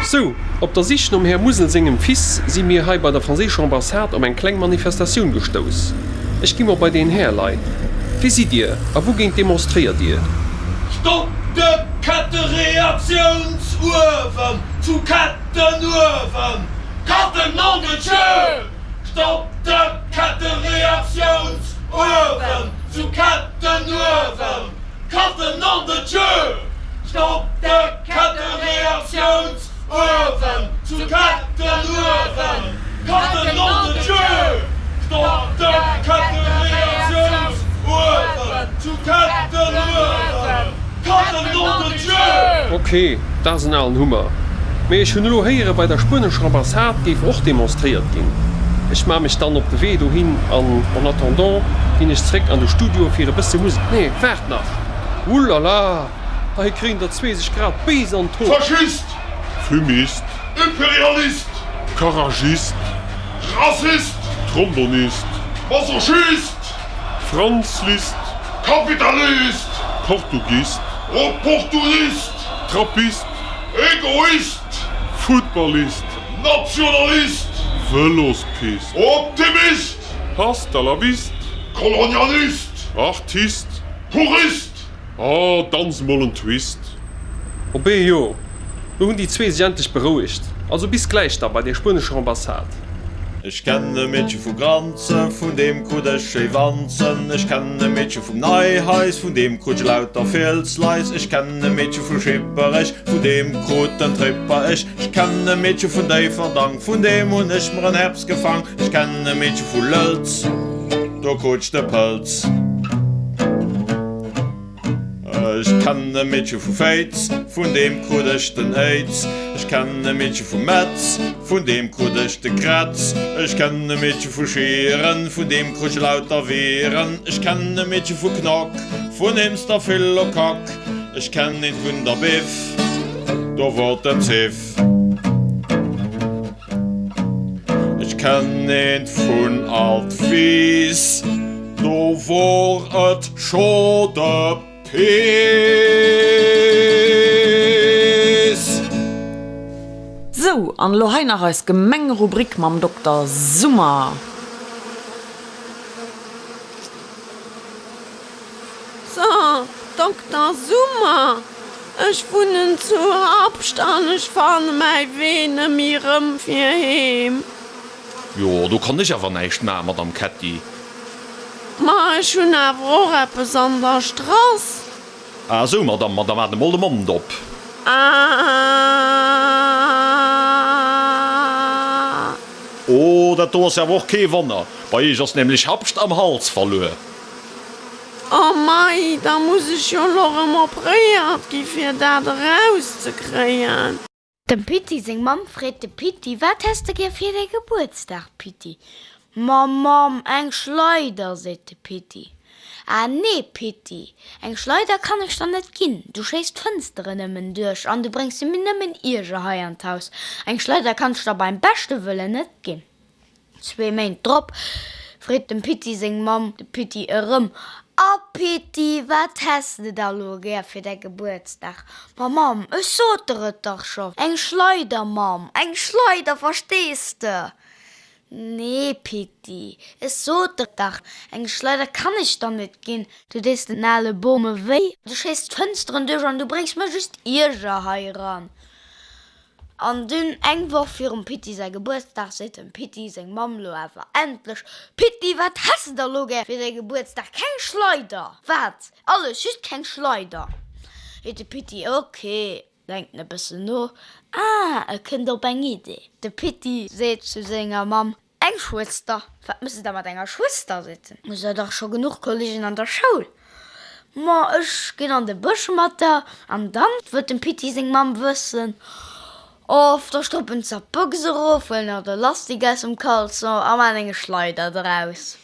Sou, op der Sich nom Här Musel sengem Fils si mir hei bei der franséischer Ambassade op eng kleng Manifestatioun gestouss. Ech gi mol bei deen Här lei. Wie sidd Dir a wougéint demonstréiert Dir? Stopp de Kettereaktiounsuewen zu Kettenuewen! Katten nom de Dieu! Stopp de Kettereaktiounsuewen zu Kettenuewen! Katten nom de Dieu! Stopp de Kettereaktiounsuewen zu Kettenuewen! Katten nom de Dieu! Stopp de Kettereaktiounsuewen zu Kettenuewen! Katten nom de Dieu! Ok, dat ass en alen Hummer. Mee ech hunn elo héieren, bei der spuenescher Ambassade géif och demonstréiert ginn. Ech maa mech dann op de Wee dohin an en attendant ginn ech zréck an de Studio fir e bësse Musek. Nee, waart nach! Oulala, hei kréien der zwee sech grad béis an d'Hoer. Faschist! Fumist! Imperialist! Garagist! Rassist! Trombonist! Masochist! Franzlist! Kapitalist! Portugist! Opportunist! Trappist! Egoist! Futtballist! Nationalist! Vëlospist! Optimist! Hasta la vist! Kolonialist! Artist! Purist! Ah, danz mol en Twist! Obee jo, lo hunn déi zwee sech endlech berouegt. Also bis gläich da bei der spuenescher Ambassade. Ech kennen e Meedche vu Granzen, vun deem krut ech schéi Wanzen. Ech kennen e Meedche vum Neihaus, vun deem krut ech lauter Fielsleis. Ech kennen e Meedche vu Schipperech, vun deem krut den Tripper ech. Ech kennen e Meedche vun Déifferdang, vun deem hunn ech mer en Herps gefang. Ech kennen e Meedche vu Lëlz, do krut ech de Pëlz. Ech kennen e Meedche vu Féiz, vun deem krut ech den Aids. Ech kennen e Meedche vu Metz, vun deem krut ech de Krätz. Ech kennen e Meedche vu Schieren, vun deem krut ech lauter Viren. Ech kennen e Meedche vu Knock, vun deem s der vill o Kack. Ech kennen eent vun der Biff, do wor den Ziff. Ech kennen eent vun Altwis, do wor et scho de Piss. Sou, an elo hei nach eis gemeng Rubrik mam Dokter Summer. So, Dokter Summer, ech wunnen zu Habscht an ech fanne mäi Wee nëmmi rëm fir heem. Jo, do kann ech awer näischt maachen, Madame Ketty. Ma ech hunn awer och eppes an der Strass. Ah sou, Madame, ma da maat emol de Mond op. Ah. Oh, dat do ass jo awer och kee Wonner, bei iech ass nämlech Habscht am Hals verluer. Oh mei, da muss ech jo lo rem opréiert gi fir dat erauszekréien. Dem Pitti seng Mamm freet de Pitti, Wat häss de gär fir däi Gebuertsdag, Pitti? Ma Mamm, eng Schleider, seet de Pitti. Ah nee, Pitti, eng Schleider kann ech der net ginn, du schéiss d'Fënsteren nëmmen duerch an du bréngs mir nëmmen Ierger hei an d'Haus. Eng Schleider kann ech der beim beschte Wëllen net ginn. Zwee Méint drop freet dem Pitti seng Mamm de Pitti erëm, A Pitti, wat häss de da lo gär fir däi Gebuertsdag? Ma Mamm, ech sot der et dach scho, eng Schleider, Mamm, eng Schleider, verstees de? Nee, Pitti, ech sot der dach, eng Schleider kann ech der net ginn, du dees den ale Bome wéi, du schéiss d'Fënsteren duerch an du bréngs mer just Ierger hei eran. An dunn, eng Woch virum Pitti säi Gebuertsdag, seet dem Pitti seng Mamm lo awer endlech, Pitti, wat häss de da lo gär fir däi Gebuertsdag? Keng Schleider! Wat? Alles, just keng Schleider! Seet de Pitti, Ok. Denkt en e bëssen no, Ah, e kënnt op eng Idee. De Pitti seet zu senger Mamm, Eng Schwëster? Wat mëss de da mat enger Schwëster? seet en, Hues der dach scho genuch Kollegen an der Schoul. Ma ech ginn an de Bësch mat der. An dann? wëllt dem Pitti seng Mamm wëssen. Of, da stoppen s'er d'Box erof, huelen nach de Lastik aus dem Caleçon a man eng Schleider draus.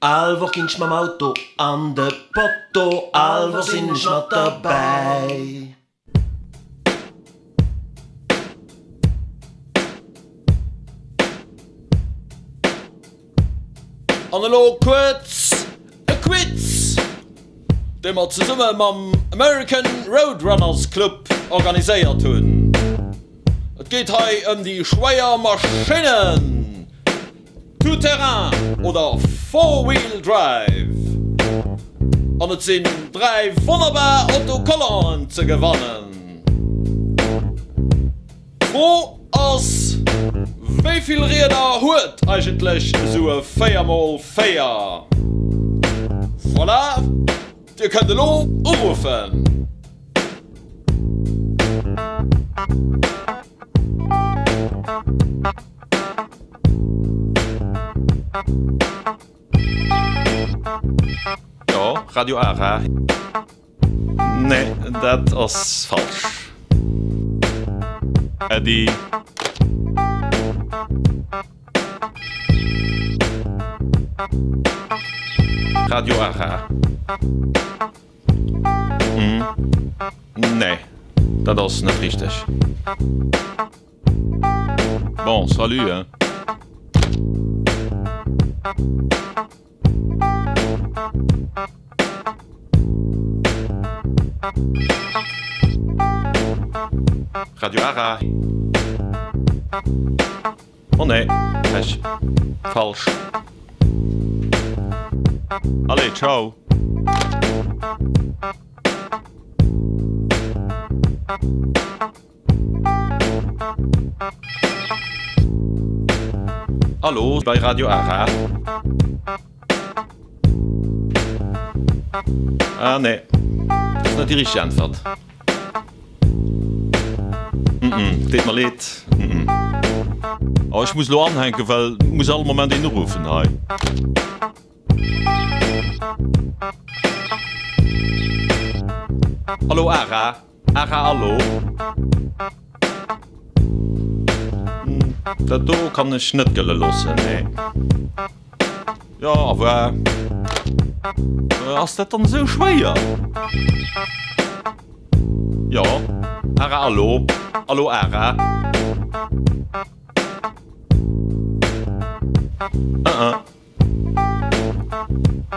All Woch ginn ech mam Auto an de Potto, all Woch sinn ech mat derbäi. An elo kuerz e Quiz, dee mer zesumme mam American Road Runners Club organiséiert hunn. Et geet hei ëm déi schwéier Maschinnen. Tout Terrain oder Four Wheel Drive an et sinn 3 wonnerbar Autocollanten ze gewannen. D'Fro ass, Wéi vill Rieder huet eigentlech esou e 4 mol 4? Voilà, dir kënnt elo uruffen. Jo, Radio Ara. Nee, dat ass falsch. Äddi. Radio Ara. Nee, dat ass net richteg. Bon, salut hein. Radio Ara. Oh nee, Pech. Falsch. Allez, ciao. Hallo bei Radio Ara. Ah nee, dat ass net déi richteg Äntwert. Mm-mm, deet mer leed. Mm-mm. Oh, ech muss elo anhänken, well muss all Moment een uruffen hei. Hallo Ara. Ara Allo. Dat do kann ech net gëlle loossen, nee. Jo, au revoir. Ass dat dann esou schwéier? Jo, Ara Allo. Allo Ara. Uh-uh.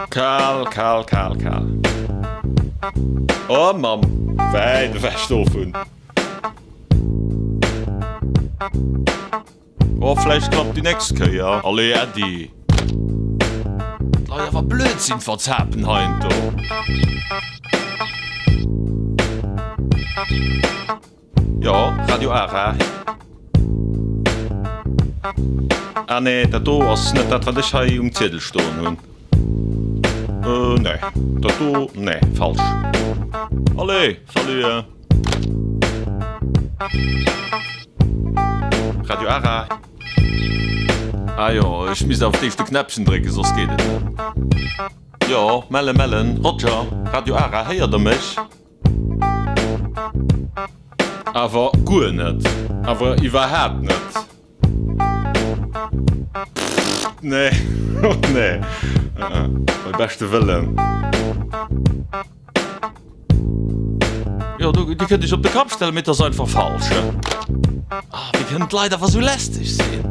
Kal, kal, kal, kal. Oh Mamm, wäit ewech dovun. Oh, vläicht klappt déi nächst Kéier. Allez, Äddi. D'Leit awer Blödsinn verzapen heiansdo. Jo, Radio Ara. Ah nee, dat do ass net dat wat ech hei um Ziedel stoen hunn. Äh nee, dat do, nee, falsch. Allez, salut. Radio Ara. Ah jo, ech misst awer d'éischt de Knäppchen drécken, soss geet et net. Jo, mellen, mellen, Roger, Radio Ara, héiert der mech? Awer guer net. Awer iwwerhaapt net. Pfft, nee, nee, bei beschte Wëllen. Jo, do, Dir kënnt Iech op de Kapp stellen, mee et ass einfach falsch. Ah, wéi kënnen d'Leit awer esou lästeg sinn?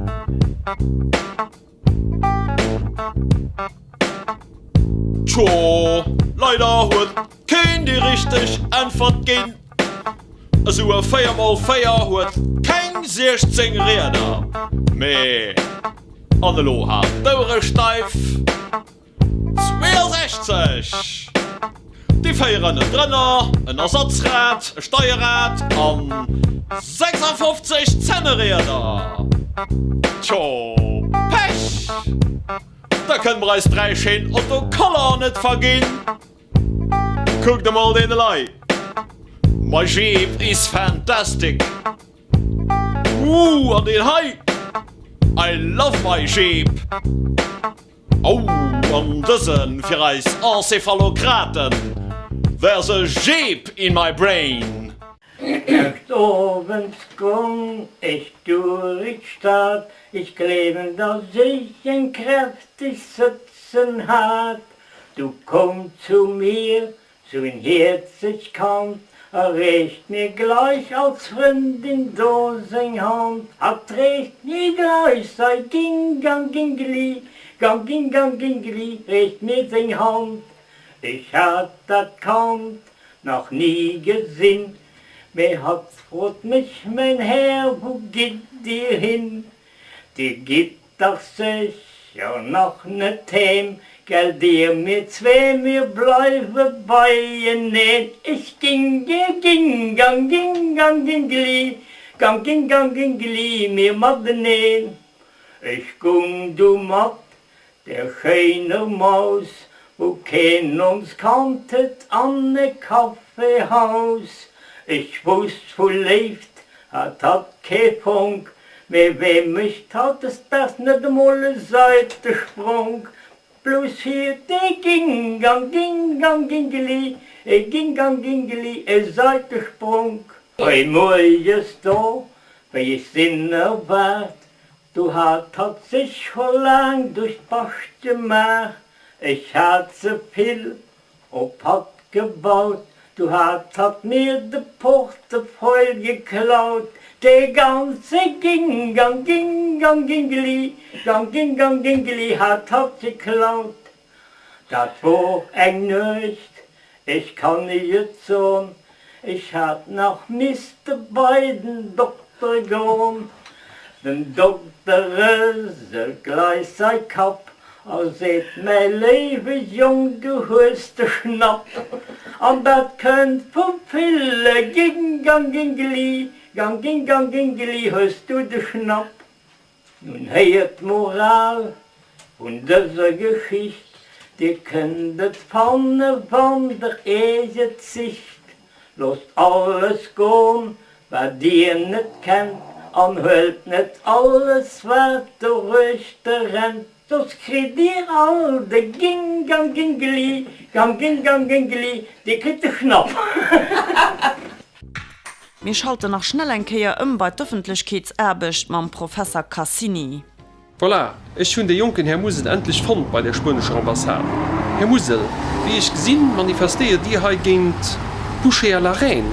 Tjo, leider huet keen déi richteg Äntwert ginn. Esou e 4 mol 4 huet keng. 16 Rieder, mee an elo halt d'Ouere steif, 62! Déi 4 ënnendrënner, en Ersatzrad, e Steierrad an 56 Zännerieder! Tjo, Pech! Da kënne mer eis 3 schéin Autocoller net verginn! Kuckt emol deen elei! My Jeep is fantastic! Ooh, an deen hei! I love my Jeep! Oh, an dësen fir eis Encephalokraten, There's a Jeep in my brain! Gëscht Owend gong ech duerch d'Stad, ech gleewen dass ech eng kräfteg sëtzen hat. Du koum zu mir sou en hierzegt Kand a reecht mir gleich als Frëndin do seng Hand. Hatt reecht mir gleich sei Ginganggingeli, Gangginganggingeli, reecht mir seng Hand. Ech hat dat Kand nach ni gesinn, mee hatt frot mech, Mäin Här, wou gitt Dir hin? Dir gitt dach sécher nach net heem, gell dir, mir zwee, mir bleiwe beieneen. Ech ging, dir ging, gang, ging, gang, gingeli, gang, ging, gang, gingeli, mir mateneen. Ech gung du mat Der schéiner Maus, wou keen ons kannt huet, an e Kaffeehaus. Ech wousst vu Léift hat hatt kee Fonk, mee wee mécht hautdesdaags net emol e Säitespronk? Blouss fir dee ging gang, ging gang, gingeli, e ging gang, gingeli, e Säitespronk. Fréi muerges do, wéi ech sinn erwaart, Du hat hatt sech scho laang duerch d'Bascht gemaach, ech hat ze vill op hatt gebaut, du hat hatt mir de Portefeuille geklaut, dee ganze Gingang, Gingang, Gingeli, Gang, Gingang, Gingeli hat hatt geklaut. Dat wor eng Nuecht, ech kann iech et soen, ech hat nach misste bei den Dokter goen. Den Dokter rëselt gleich sei Kapp a seet, Mäi léiwe Jong, du hues de Schnapp. An dat kënnt vum ville Ginganggingeli, Gangginganggingeli hues du de Schnapp. Nun héiert d'Moral vun dëser Geschicht, Dir kënnt et fanne wann der Iech et sicht. Loosst alles gon, wat dir net kennt, an huelt net alles wat doruechter rennt, soss kritt dir all de Ginganggingeli, Ganggingganggingeli, dir kritt de Schnapp. Mir schalten nach schnell eng Kéier ëm bei d'Ëffentlechkeetsaarbecht mam Professer Cassini. Voilà, ech hunn dee jonken Här Musel endlech fonnt bei der spuenescher Ambassade. Här Musel, wéi ech gesinn, manifestéiert Dir hei géint d'Bouchée à la reine.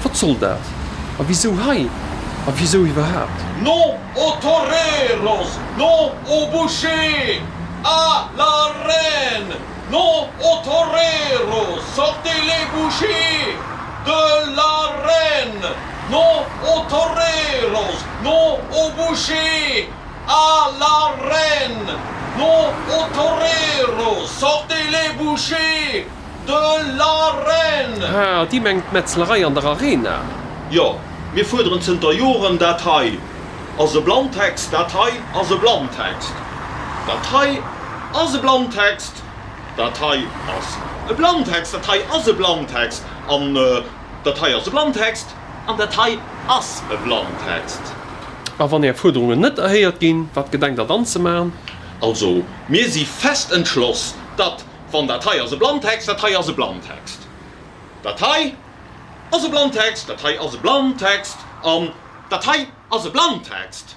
Wat soll dat? A wisou hei? A wisou iwwerhaapt? Non aux toreros, non aux bouchées à la reine! Non aux toreros, sortez les bouchées de l'arène! Non aux toreros, non aux bouchées à l'arène! Non aux toreros, sortez les bouchées de l'arène! Ah, Dir mengt d'Metzlerei an der Arena? Jo, mir fuerderen zënter Joren, dat hei ass e Blanntext, dat hei ass e Blanntext, dat hei ass e Blanntext, dat hei ass e Blanntext, dat hei ass e Blanntext an dat hei ass e Blanntext an dat hei ass e Blanntext. A wann Är Fuerderungen net erhéiert ginn, wat gedenkt Der dann ze man? Also, mir si fest entschloss, datt, wann dat hei ass e Blanntext, dat hei ass e Blanntext, dat hei ass e Blanntext, dat hei ass e Blanntext an dat hei ass e Blanntext,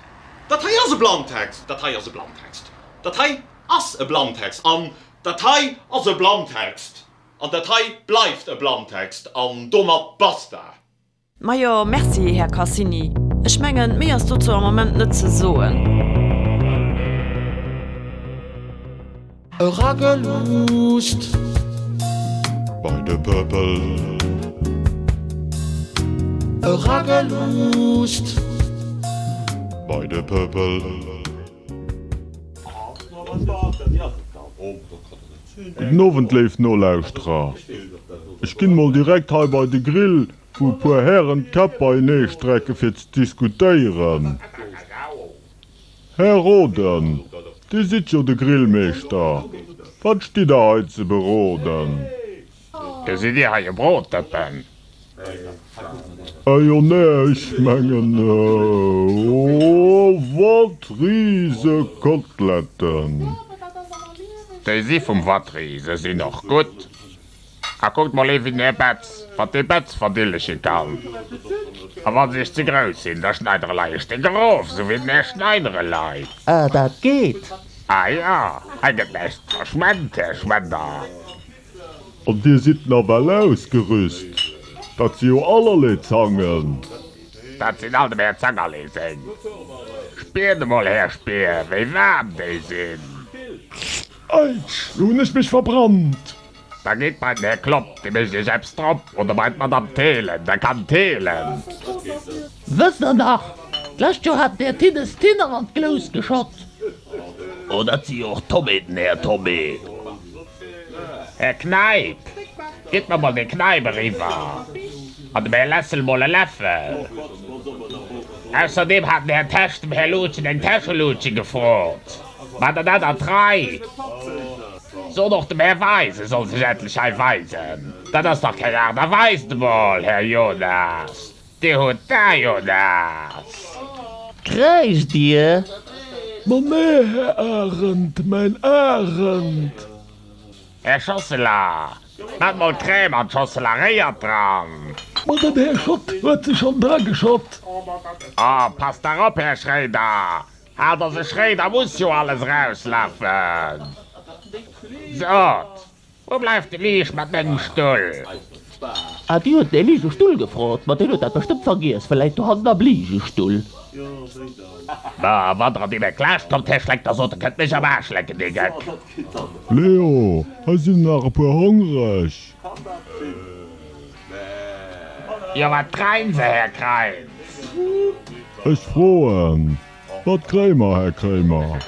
dat hei ass e Blanntext, dat hei ass e Blanntext, dat hei ass e Blanntext an dat hei ass e Blanntext an dat hei bleift e Blanntext an domat basta! Majo, merci, Här Cassini. Ech mengen, méi ass dozou am Moment net ze soen. Erageluusst. Bei de Purple. Erageluusst. Bei de Pëppel. Gudden Owend léif Nolauschterer. Ech ginn mol direkt hei bei de Grill, wou e puer Hären d'Käpp beienee strecke fir ze diskutéieren. Här Roden, Dir sidd jo de Grillmeeschter, wat stitt der hei ze beroden? Gesitt Dir hei e Brotdëppen? Jo, nee, ech mengen, oh, wat Risekoteletten! Déi si vum Vatry, se sinn och gutt. A kuckt mol ee wéi den Här Betz, wat dee Betz verdillege kann. A wa se iech ze grouss sinn, da schneit der elei e Stéck erof, sou wéi den Här Schneider elei. Ah, dat geet! Ah jo, hei gëtt näischt verschwent, Här Schwender. An dir sidd nawell ausgerüst, dat si jo allerlee Zangen. Dat sinn all dem Här Zangerlee seng. Spiert emol, Här Spier, wéi waarm déi sinn. Aitsch, lo hunn ech mech verbrannt. Da gitt bei den Här Klopp, dee mécht iech eppes drop, oder bei d'Madame Thelen, da kann d'Thelen. Wësst der nach, d'lescht Joer hat den Här Tinnes Tinner an d'Glous geschott. Oh, dat si jo och Tommeten, Här Tommet. Här Kneip, gitt mer mol dee Kneip eriwwer an dem Här Lessel mol e Läffel. Ausserdeem hat den Här Tesch dem Här Lutschen eng Täscheluutche gefrot. Maacht der dat an d'Rei? Sot och dem Här Weis, e soll sech endlech hei weisen. Dat ass dach keng Aart a Weis emol, Här Jonas. Dir hutt d'A jo naass. Kräischt Dir? Ma nee, Här Arendt, mäin Arendt! Här Schosseler, maacht mol d'Crème an d'Schossel a réiert dran. Ma den Här Schott huet se schonn drageschott. Oh, passt dach op, Här Schréider! Haalt ass e Schréider, muss jo alles erauslafen. Sot, Wou bleift de Liisch mat mengem Stull? Ah, Dir hutt den Ligestull gefrot? Ma deen huet dat bestëmmt vergiess, vläit dohannen am Ligestull. Ma wann der an deem Eck laascht kommt, Här Schleck, da sot e kënnt mech am Aarsch lecken, dee Geck. Leo, hei sinn nach e puer hongreg. Jo, wat kreien se, Här Kreins? Ech froen, Wat kréie mer, Här Kréimer?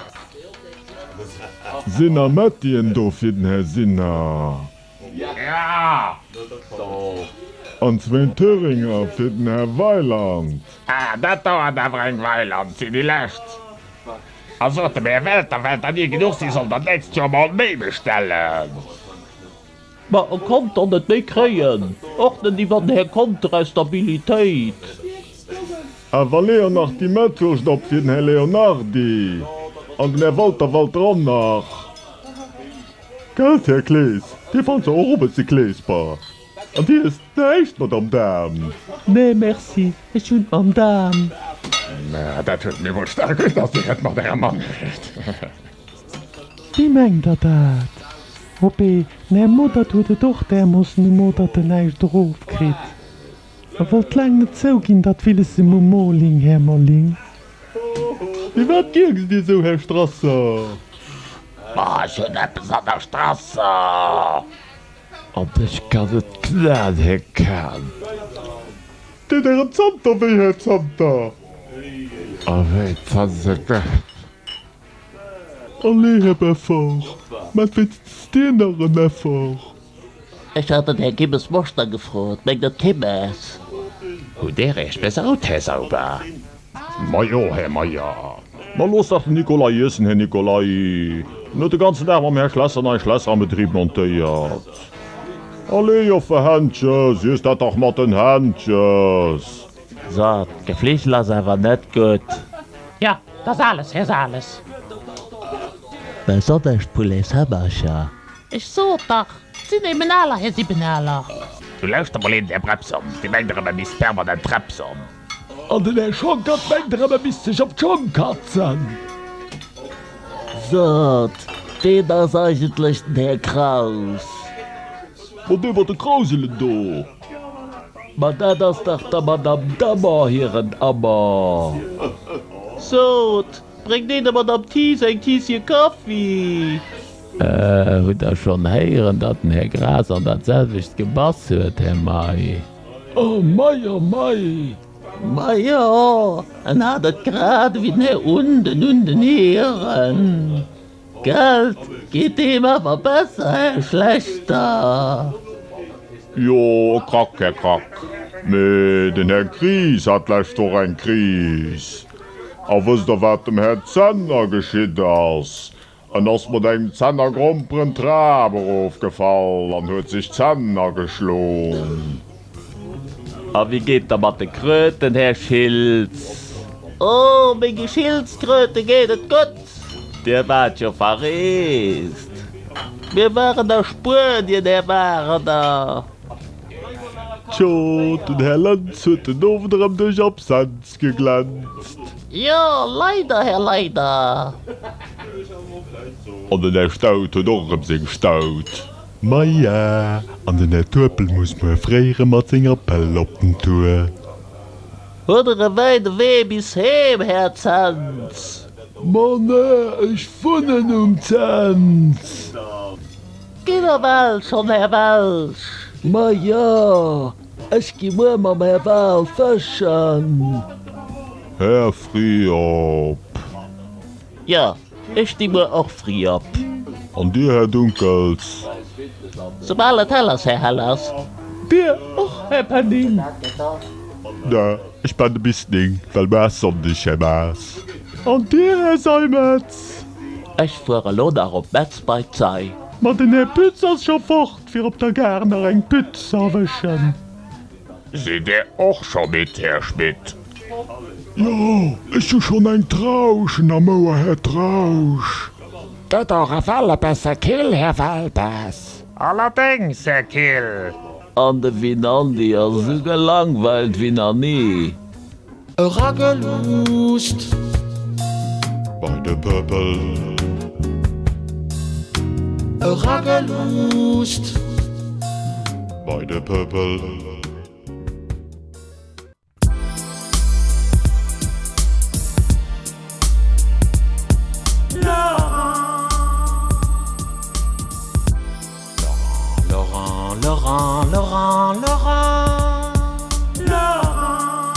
Sinn nach Mettien do fir den Här Sinner? An zwéin Thüringer fir den Här Weiland? Ah, dat dauert awer eng Weil an 't sinn déi lescht. A sot dem Här Welter, well der ni genuch sinn, soll der d'nächst Joer mol méi bestellen. Ma e konnt der net méi kréien, och net iwwer den Här Conter aus der Bilitéit. A wa Léon nach déi Mettwurscht op fir den Här Leonardi an den Här Walter Walter och nach. Gelt, Här Klees, Dir fannt se och e bësse kleesper an Dir iesst näischt mat am Daarm. Nee, merci, ech hunn am Daarm. Mä dat huet mir wuel staark un, dass Dir et mat Ärem Mann huet. Wéi mengt Der dat? Hopee, den Här Modert huet et och därmoossen um Mo, datt en näischt erofkritt. E wollt laang net zouginn, datt Willesse Mumoling, Här Molling. Firwat gierkst Dir esou, Här Strasser? Ma ech hunn eppes an der Strasser. An ech kann et knaen, Här Kahn. Deet Ärem Zanter wéi, Här Zanter? A wéi Zanter gëtt. Allez, Här Beffort, maat wéinstens Dir nach en Effort. Ech hat den Här Kimmes Moschter gefrot, mengt der Kimmes? Hutt Där Iech besaut, Här Sauber? Majo, Här Meyer. Ma loosst dach den Nicolai iessen, Här Nicolai. En huet de ganzen Dag mam Här Schlesser nei Schlässer am Betrib montéiert. Allez, Joffer Händches, iesst dat dach mat den Händches. So, d'Gefligel ass awer net gutt. Jo, 't ass alles, Här Sales. Besonnesch d'Pouletshabercher. Ech sot dach, 't sinn eben aler, Här Siebenaler. Du lauschter mol een, där Brepson, dee mengt erëm e misst permanent trepson. An den Här Schonckert mengt erëm e misst sech op d'Schong katzen. Sot, ween ass eigentlech den Här Kraus? Ma dee mat de Krauselen do. Ma dat ass dach der Madame Dammer hiren Ammer. Sot, bréngt een der Madame Thies eng Tiisje Kaffi? Hutt der schonn héieren, datt den Här Graas an dat selwecht gebass huet, Här May? Oh mei, oh mei! Majo, en hat et grad ewéi den Här Unden un den Hieren. Geld geet deem awer besser, Här Schlechter. Jo, e Krack, Här Krack. Mee den Här Kris hat d'lescht Woch eng Kris. A wësst Der, wat dem Här Zenner geschitt ass? En ass mat engem Zenner Gromperen d'Trap erofgefall an huet sech d'Zänn ageschloen. A wéi geet der mat de Kröten, Här Schiltz? Oh, menge Schiltzkröte geet et gutt. Dir waart jo verreest. Mir waren a Spuenien, Här Wagener. Tjo, den Här Lentz huet den Owend erëm duerch Absenz geglänzt. Jo, leider, Här Leider. An den Här Staud huet och erëm seng Staud. Maja, an den Här Turpel muss muer fréi erëm mat senger Pëll op den Tour. Huet Der e wäide Wee bis heem, Här Zens? Ma nee, ech wunnen um Zens. Gitt Der well schonn, Här Welsch? Ma jo, ech gi muer mam Här Wahl fëschen. Här Friop. Jo, ech sti muer och fri op. An Dir, Här Dunkels? Soubal et hell ass, Här Hellers. Dir och, Här Penning? Ne, ech benne bis 9, well muer ass Sonndeg, Här Maas. An Dir, Här Seimetz? Ech fuer elo nach op Metz bei d'Sei. Ma den Här Pütz ass scho fort, fir op der Gare nach eng Pütt z'erwëschen. Sidd Dir och scho midd, Här Schmit? Jo, ech hu schonn eng Trauschen am Ouer, Här Trausch. Gëtt och ewell e bësse kill, Här Welbes. Allerdéngs, Här Kill. An de Winandy ass esou gelangweilt wéi nach ni. Erageluusst. Bei de Pëppel. Erageluusst. Bei de Pëppel. Laurent, Laurent, Laurent, Laurent, Laurent.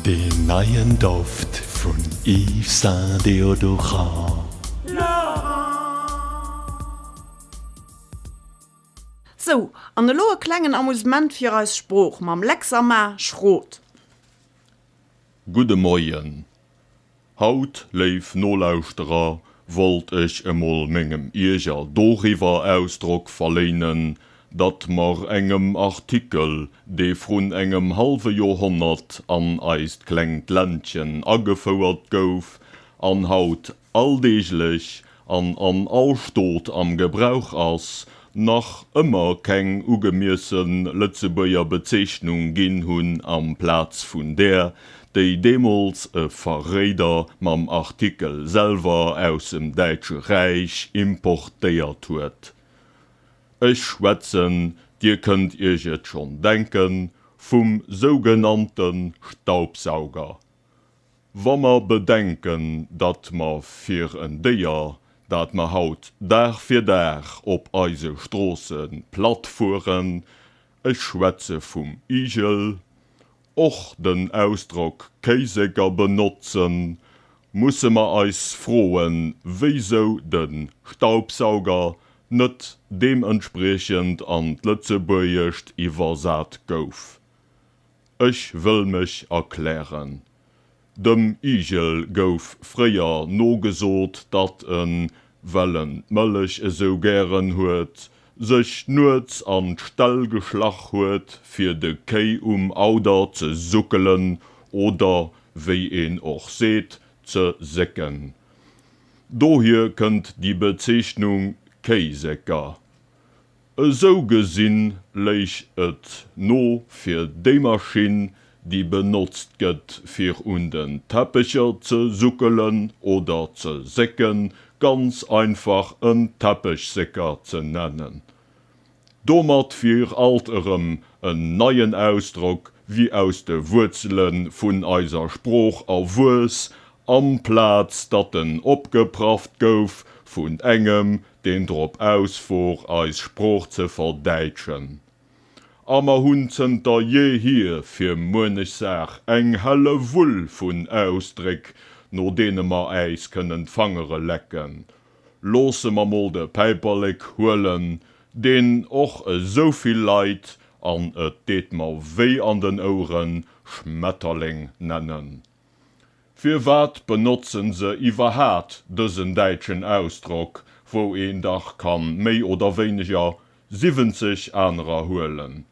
Deen neien Doft vun Yves Saint Deodorant. Sou, an elo e klengen Amusement fir eis Sprooch mam Lex a Ma Schrot. Gudde Moien. Haut, léif Nolauschterer, wollt ech emol mengem Ierger doriwwer Ausdrock verléinen, datt mer engem Artikel, dee vrun engem hallwe Joerhonnert an eist klengt Ländchen agefouert gouf an haut alldeeglech an an all Stot am Gebrauch ass, nach ëmmer keng ugemiesse Lëtzebuerger Bezeechnung ginn hunn amplaz vun där, déi deemools e Verréider mam Artikel selwer aussem Däitsche Räich importéiert huet. Ech schwätzen, Dir kënnt Iech et schonn denken, vum sougenannte Staubsauger. Wa mer bedenken, datt mer fir en Déier, dat mer haut Dag fir Dag op eise Stroosse platt fueren, ech schwätze vum Igel, och den Ausdrock Kéiseker benotzen, musse mer eis froen, wéisou de Staubsauger net deementspriechend an d'Lëtzebuergescht iwwersat gouf. Ech wëll mech erklären. Dem Igel gouf fréier nogesot, datt en, well en d'Mëllech esou gären huet, sech nuets an d'Ställ geschlach huet, fir de Kéi um Auder ze suckelen oder, wéi een och seet, ze sécken. Dohier kënnt déi Bezeechnung Kéisécker. Esou gesinn léich et no fir déi Maschinn, déi benotzt gëtt fir un den Teppecher ze suckelen oder ze sécken, ganz einfach en Teppechsécker ze nennen. Domat wier alt erëm en neien Ausdrock wéi aus de Wuerzele vun eiser Sprooch erwuess, amplaz datt en opgeprafft gouf vun engem, deen drop aus wor eis Sprooch ze verdäitschen. A mer hunn zënter jeehier fir muenech Saach eng helle Wull vun Ausdréck, no deene mer äis kënnen d'Fangere lecken. Loosse mer mol de Päiperlek huelen, deen och esou vill Leit, an et deet mer wéi an den Oueren, Schmetterleng nennen. Firwat benotzen se iwwerhaat dësen däitschen Ausdrock, wou een dach kann méi oder wéineger 70 anerer huelen?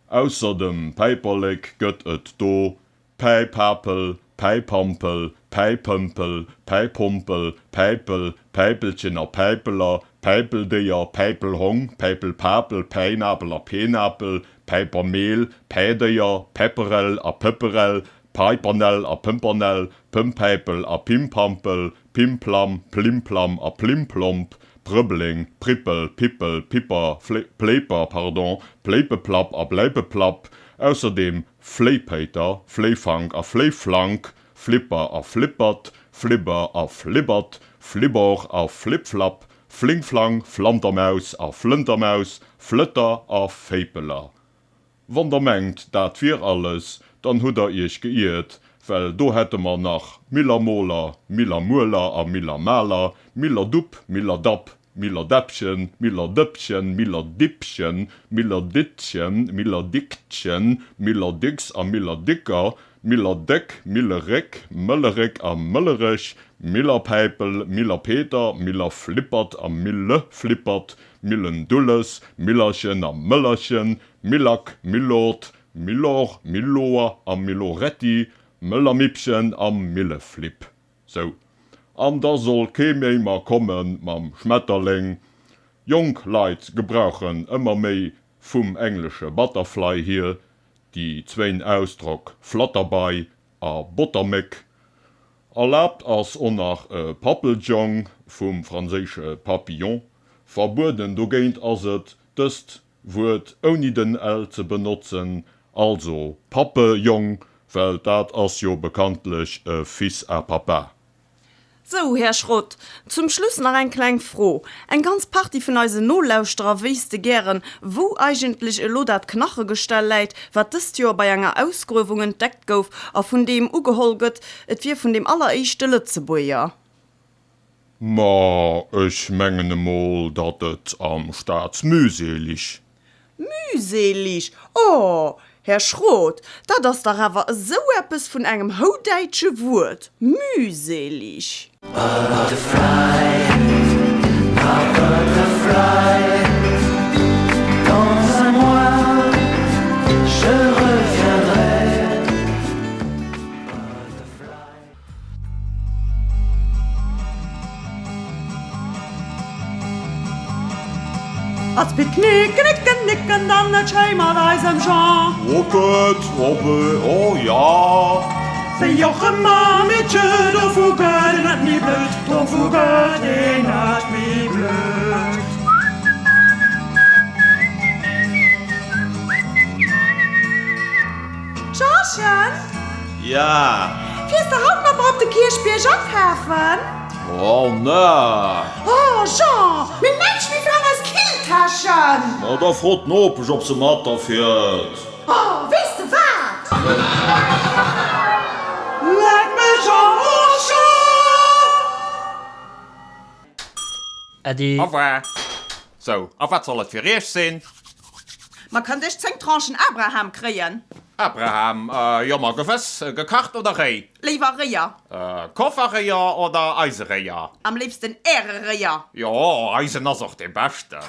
Ausser dem Päiperlek gëtt et do Päipapel, Päipampel, Päipëmpel, Päipompel, Päipel, Päipelchen a Päipeler, Päipeldéier, Päipelhong, Päipelpapel, Päinapel a Peenapel, Päipermeel, Pädéier, Päpperel a Pëpperel, Peipernell a Pëmpernell, Pëmpäipel a Pimpampel, Pimplam, Plimplam a Plimplomp, Prëbbeling, Prippel, Pippel, Pipper, Pléiper, pardon, Pléipeplapp a Bläipeplapp, ausserdeem Fléipéiter, Fléifank a Fléiflank, Flipper a Flippert, Flibber a Flibbert, Flibbor a Flipflapp, Flingflang, Flantermaus a Flëntermaus, Flëtter a Féipeler. Wann der mengt, dat wier alles, dann hutt der iech geiert, well do hätte mer nach Millermoler, Millermueler a Millermaler, Millerdupp, Millerdapp, Millerdeppchen, Millerdëppchen, Millerdippchen, Millerdittchen, Millerdiktchen, Millerdicks a Millerdicker, Millerdeck, Milleréck, Mölleréck a Möllerech, Millerpäipel, Millerpeter, Millerflippert a Milleflippert, Millendulles, Millerchen a Möllerchen, Millack, Milord, Milor, Milloer a Milloretti, Möllermippchen a Milleflipp. Sou. An da soll kee méi mer komme mam Schmetterléng. Jonk Leit gebrauchen ëmmer méi vum englesche Butterfly hier déi zwéin Ausdrock Flatterbei a Botterméck. Erlaabt ass o nach e Pappeljong, vum franséische Papillon. Verbueden dogéint ass et, dëst Wuert ouni den l ze benotzen, also Pappejong, well dat ass jo bekanntlech e Fils à papa. Sou, Här Schrott, zum Schluss nach eng kleng Fro. Eng ganz Partie vun eisen Nolauschterer wéisste gären, wou eigentlech elo dat Knachegestell läit, wat dëst Joer bei enger Ausgruewung entdeckt gouf a vun deem ugeholl gëtt, et wier vun deem alleréischte Lëtzebuerger. Ma ech mengen emol, datt et am Staatsmusée lich. Musée lich? Oh, Här Schroth, dat ass dach awer esou eppes vun engem houdäitsche Wuert, mühselig. Butterfly, my butterfly, dans un mois je reviendrai. Als Picknick knicken nicken dann net schéi mat eisem Jean. Rocket, Robbe, oh ja. Wéi och ëmmer, Meedche, dovu gëtt een net méi blöd, dovu gëtt een net méi blöd. Jeanchen? Ja. Fiers de haut mat mer op de Kierchbierg akafen? Oh, ne. Oh, Jean, mir hunn näischt méi fir an eis Killtäschen. Ma da fro d'Nopesch, ob se mat der fiert. Oh, weess de wat? Leck mech am Arsch! Äddi. Au revoir. Sou, a wat soll et fir iech sinn? Ma kënnt ech 10 Tranchen Abraham kréien? Abraham, Jo, ma gewëss. Gekacht oder réi? Léiwer réier. Kofferréier oder Eiseréier? Am léifsten Äreréier. Jo, eisen ass och dee beschten.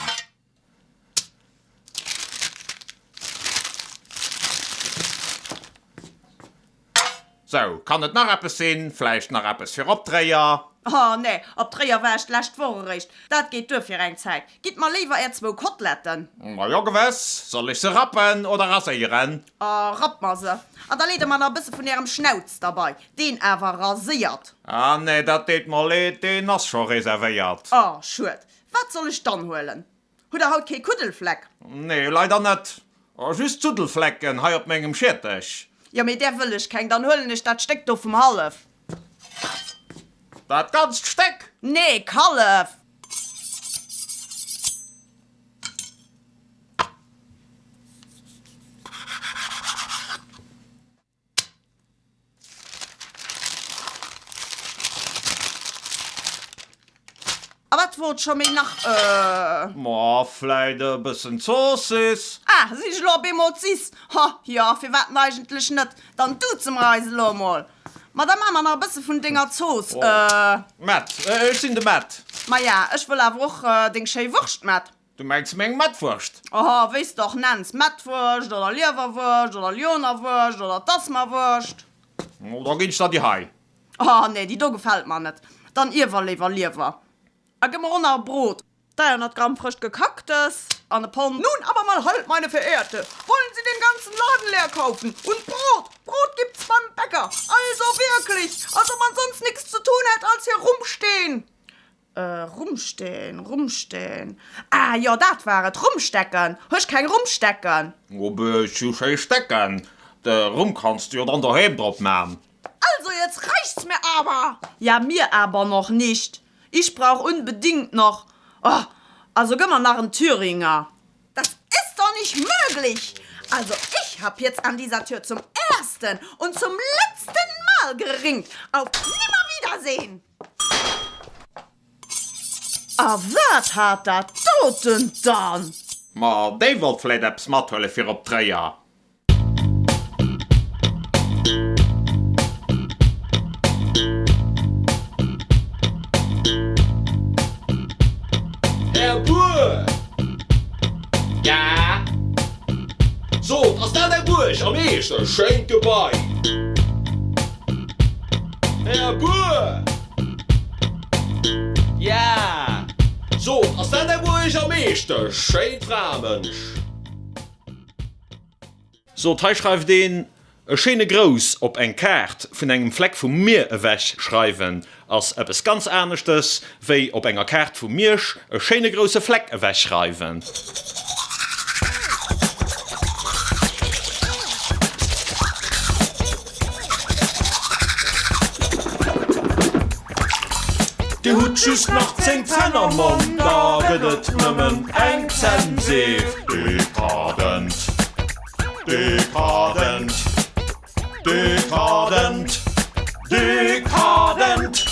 Sou, kann et nach eppes sinn? Vläicht nach eppes fir op d'Réier? Oh nee, op d'Réier war ech d'lescht Woch eréischt. Dat geet duer fir eng Zäit. Gitt mer léiwer är zwou Koteletten. Ma jo, gewëss. Soll ech se rappen oder raséieren? Oh, rappt mer se. An da leet der mer nach e bësse vun ärem Schnauz derbei. Deen awer raséiert. Ah nee, dat deet mer leed, deen ass scho reservéiert. Oh, schued. Wat soll ech dann huelen? Hutt der haut kee Kuddelfleck? Nee, leider net. Just Suddelflecken hei op mengem Schiertech. Jo, mee där wëll ech keng. Dann huelen ech dat Stéck do vum Hallef. Dat ganzt Stéck? Nee, Kallef! Wat wor et scho méi nach? Euh. Ma vläit e bëssen Zoossiss? Ah, si ech elo op eemol d'Siss? Ho, jo, firwat denn eigentlech net? Dann duze mer eis elo emol. Ma da maa mer nach e bësse vun denger Zooss, euh. Mett, ech sinn de Mett. Maja, ech wëll awer och deng schéi Wurscht, Mett. Du mengs meng Mettwurscht? Oho, wéi s de och nenns, Mettwurscht oder Liewerwurscht oder Lyonerwurscht oder Tasmawurscht. Da ginn ech der déi hei. Oh nee, déi do gefält mer net. Dann iewer léiwer Liewer. A gëmm mer och nach e Brot. 300 Gramm frëscht Gekacktes an e Pond. Nun aber mal halt, meine Verehrte, wollen Sie den ganzen Laden leer kaufen? Und Brot, Brot gibt's beim Bäcker. Also wirklich, als ob man sonst nix zu tun hätt, als hier rumstehen. Rumstehen, rumstehen. Ah jo, dat war et, Rumstecken. Hu ech keng Rumstecken? Op ech hu schéi Stecken. De Rum kanns de jo dann doheem drop man. Also jetzt reicht's mir aber! Ja mir aber noch nicht. Ich brauch unbedingt noch, oh, also gëmm mer nach en Thüringer. Das ist doch nicht möglich! Also ich hab jetzt an dieser Tür zum ersten und zum letzten Mal geringt. Auf Nimmerwiedersehen! A wat hat dat doten dann? Ma déi wollt vläit eppes mathuele fir op Tréier. Här Buer! Ja? Sot, ass dat Är Buerg am Eescht? E schéint Gebai! Här Buer! Ja? Sot, ass dat Är Buerg am Eescht? E schéint Framënsch! Sot, hei schreift een e schéine Grouss op eng Kaart vun engem Fleck vum Mier ewech schreiwen ass eppes ganz aneschtes wéi op enger Kaart vu Miersch e schéine grousse Fleck ewech schreiwen. Dir hutt just nach 10 Zänn am Mond, da gëtt et nëmmen eng Zännseef. Dekadent, dekadent, dekadent, dekadent.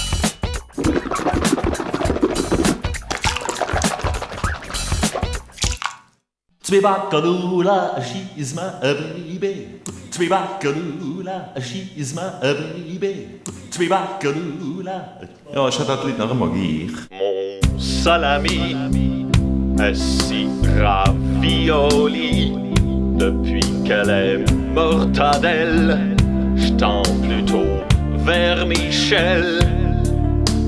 Zwee Baccalula, she's my baby. Zwee Baccalula, she's my baby. Zwee Baccalula. Jo, ech hätt dat Lidd nach ëmmer gir. Mon salami est si ravioli Depuis qu'elle est mortadelle J'tends plutôt vermichel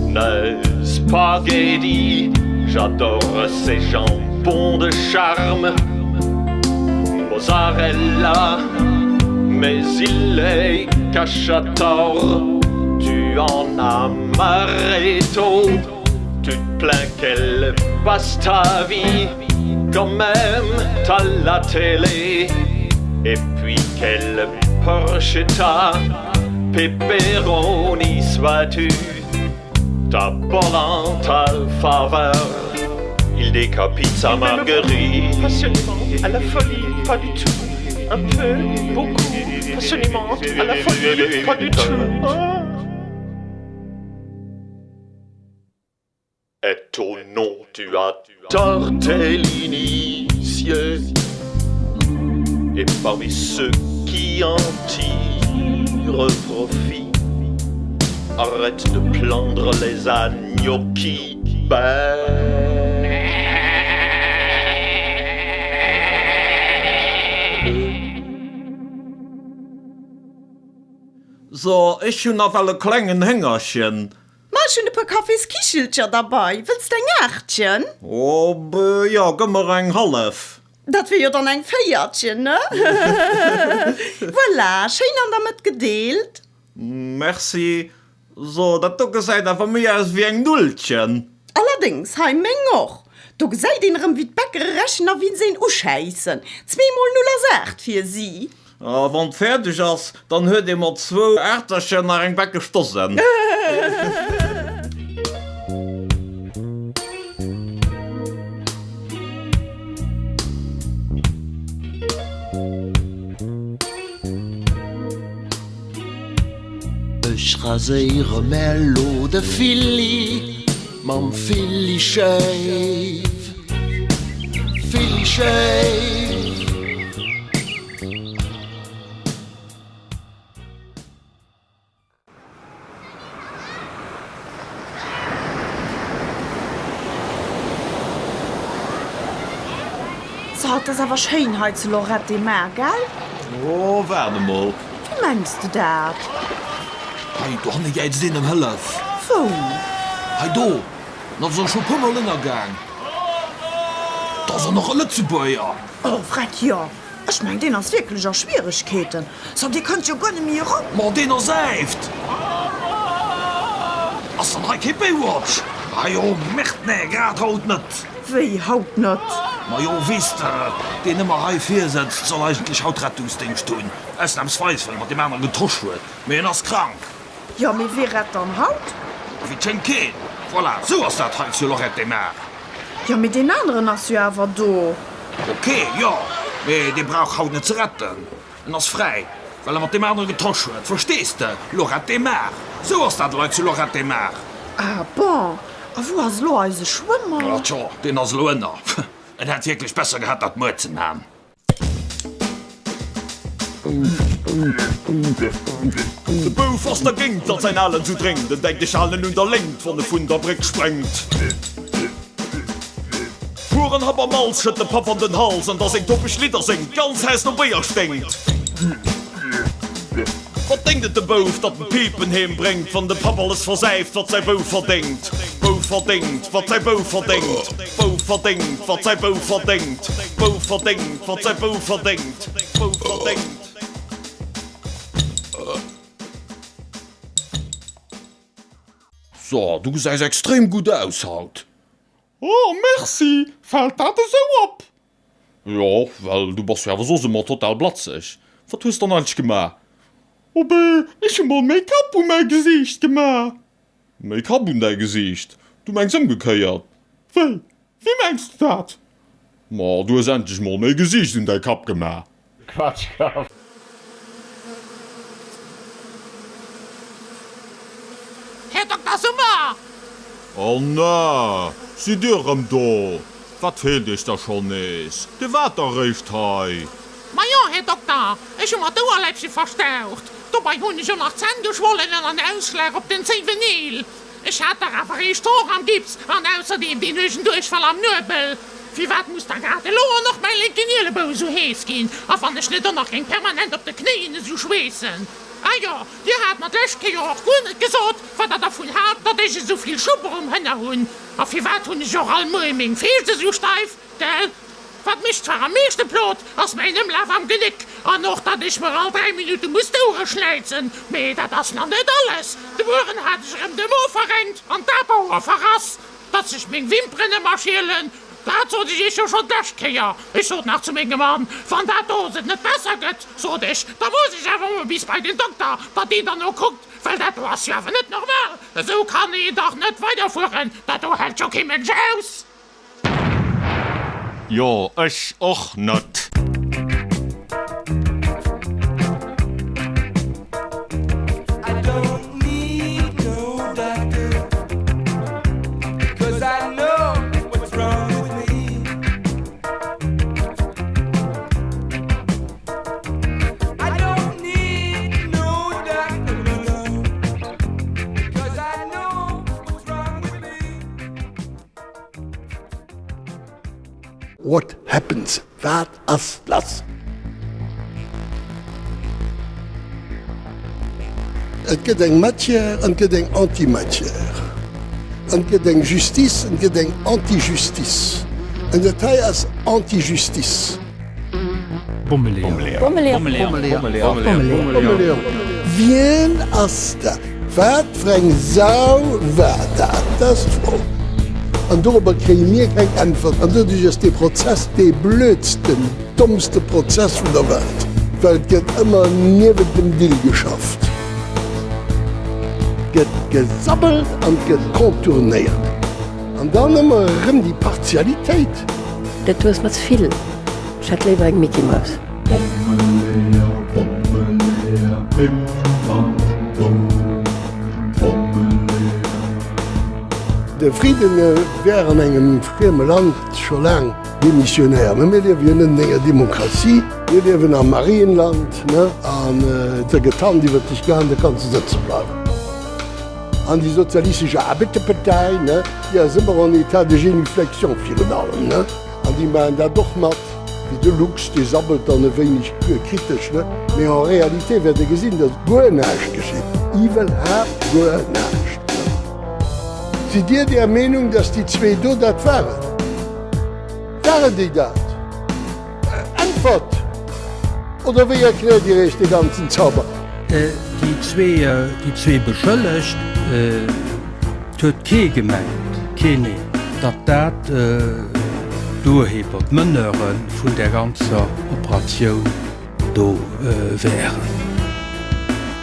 Ne spaghetti J'adore ces jambons de charme Mozzarella Mais il est cachator Tu en as marre Tu te plains qu'elle passe ta vie Quand même t'as la télé Et puis quelle porchetta Pepperoni sois-tu Ta polenta faveur Il décapite sa marguerite Passionnément, à la folie, pas du tout Un peu, beaucoup, passionnément, à la folie, pas du tout oh. Et au nom tu as tortellini Et parmi ceux qui en tirent profit Arrête de plaindre les agneaux qui bêlent. So, ech hunn nawell e klengen Héngerchen. Ma ech hunn e puer Kaffis-Kichelcher derbei. Wëlls d'eng Aachtchen? Oh, jo, gëmm mer eng hallef. Dat wier jo dann eng Véiertchen, ne? Voilà, schéin an der Mëtt gedeelt. Merci. So, dat do gesäit awer méi aus wéi eng Nullchen. Allerdéngs, hei meng och. Do gesäit een erëm, wéi d'Bäckere rechnen a wéi se een uschäissen. Zweemol Null ass 8 fir si. A wann et fäerdeg ass, dann huet ee mat zwou Aachtercher nach eng Bäckeschdosen. Ech raséiere mer lo de Filli. Mam Philly Shave, Philly Shave. So, et ass awer schéin hei zu Lloret de Mar, gell? Oh, waart emol. Wéi mengs de dat? Hei dohanne jäizt een ëm Hëllef. Wou? Hei do. En ass och scho puer mol ënnergaang. Dat ass och nach e Lëtzebuerger. Oh, vreck, jo. Ech meng deen ass wierklech a Schwieregkeeten, so dee kënnt jo guer net méi erop. Ma deen ersäift! Ass dann hei kee Baywatch? Ah jo, merde, nee, grad haut net. Wéi, haut net? Ma jo, weess de, deen ëmmer hei vir sëtzt, soll eigentlech haut Rettungsdéngscht hunn, ausnamsweis, well e mat deem anere getosch huet, mee en ass krank. Jo, mee wee rett dann haut? Wéi 't schéngt keen. Voilà, sou ass dat hei zu Lloret de Mar. Jo, mee deen aneren ass jo awer do. Ok, jo, mee dee brauch haut net ze retten. En ass fräi, well e mat deem anere getosch huet, verstees de? Lloret de Mar, sou ass dat elei zu Lloret de Mar. Ah bon, a wou ass elo eise Schwëmmer? Oh tjo, deen ass elo ënner. En hätt wierklech besser gehat, dat muer ze man. De Bouf ass dergéint, datt säin Alen sou drénkt. En denkt, ech halen en un der Léngt, wann e vun der Bréck spréngt. Puren Happ am Malz schëtt de Papp an den Hals, an da seng topeg Lidder séngt, d'ganz Haus no Béier sténkt. Wat déngt et dem Bouf, datt en d'Pipen heem bréngt, wann de Papp alles versäift, wat säi Bouf verdéngt? Bouf verdéngt, wat säi Bouf verdéngt. Bouf verdéngt, wat säi Bouf verdéngt. Bouf verdéngt, wat säi Bouf verdéngt. Bouf verdéngt. So, du gesäis extrem gutt aus haut. Oh, merci! Fält dat esou op? Jo, well du bass jo awer soss ëmmer total blatzeg. Wat hues dann eigentlech gemaach? Oh bee, ech hu mol Make-up u mäi Gesiicht gemaach. Make-up un däi Gesiicht? Du mengs ëmgekéiert? Wéi? Wéi mengs de dat? Ma du hues endlech mol méi Gesiicht un däi Kapp gemaach. Quatschkapp. Här Dokter Summer! Oh ne, sidd dir erëm do? Wat feelt iech da schonn nees? Dir waart dach eréischt hei. Majo, Här Dokter, ech hu mer d'Ouerläppche verstaucht. Dobei hunn ech och nach d'Zänn geschwollen an en Ausschlag op den Zéiweneel. Ech hat dach awer eréischt d'Hoer am Gips an ausserdeem deen uergen Duerchfall am Nuebel. Firwat muss da grad elo och nach mäi lénken Ielebou esou hees ginn? A wann ech net och nach géing permanent op de Knéien esou schweessen? Ah jo, dir hat mer d'lescht Kéier och guer net gesot, wat der dervun haalt, datt ech esou vill Schubber um Hënner hunn. A firwat hunn ech och all Muer meng Feescht esou steif, gell? Wat mech zwar am meeschte plot, ass mäin Ëmlaf am Genéck an och, datt ech mer all 3 Minutte muss d'Ouere schnäizen. Mee dat ass nach net alles, De Mueren hat ech erëm de Mo verrenkt an d'Aperhoer verrass. Datt sech meng Wimperen ëmmer schielen, dat sot ech iech jo schonn d'lescht Kéier. Ech sot nach zu mengem Mann, Wann dat do et net besser gëtt, sot ech, da muss ech awer mol bis bei den Dokter, datt deen dann och kuckt, well dat do ass jo awer net normal. Esou kann een dach net weiderfueren, dat do hält jo kee Mënsch aus. Jo, ech och net. What happens? Wat ass lass? Et gëtt eng Matière an et gëtt eng Antimatière. An et gëtt eng Justice an et gëtt eng Antijustice. An dat hei ass Antijustice. Bommeleeër. Wien ass dat? Wat fir eng Sau war dat? Dat ass d'Fro. An dorobber kréie mir keng Äntwert. An doduerch ass dee Prozess dee blödsten, dommste Prozess vun der Welt, well et gëtt ëmmer niewent dem Dill geschafft. Et gëtt gesabbelt an et gëtt contournéiert. An dann ëmmer erëm déi Partialitéit. Dat do ass mer ze vill. Ech hätt léiwer eng Micky Maus. Bommeleeër, Bommeleeër, bim bam boum, Bommeleeër. De Frieden wär an engem frieme Land scho laang Demissionär. Mä mir liewe jo net an enger Demokratie, mir liewen am Marienland, ne? An da gëtt d'Hand iwwert dech gehaen, da kanns de sëtze bleiwen. An déi Sozialistesch Aarbechterpartei, ne, déi ass ëmmer en état de génuflexion virun allem, ne? An déi maachen dat och mat, wéi de Lux, dee sabbelt dann e wéineg kritesch, ne? Mee en réalité wäert Der gesinn, datt guer näischt geschitt, iwwerhaapt guer näischt, ne? Sidd Dir där Meenung, dass déi zwee do dat waren? Waren déi dat? Äntwert! Oder wéi erkläert Dir Iech dee ganzen Zauber? Déi zwee, déi zwee Beschëllegt, et huet kee gemengt, keen een, datt dat d'Urheber, d'Meneure vun där ganzer Operatioun do wären.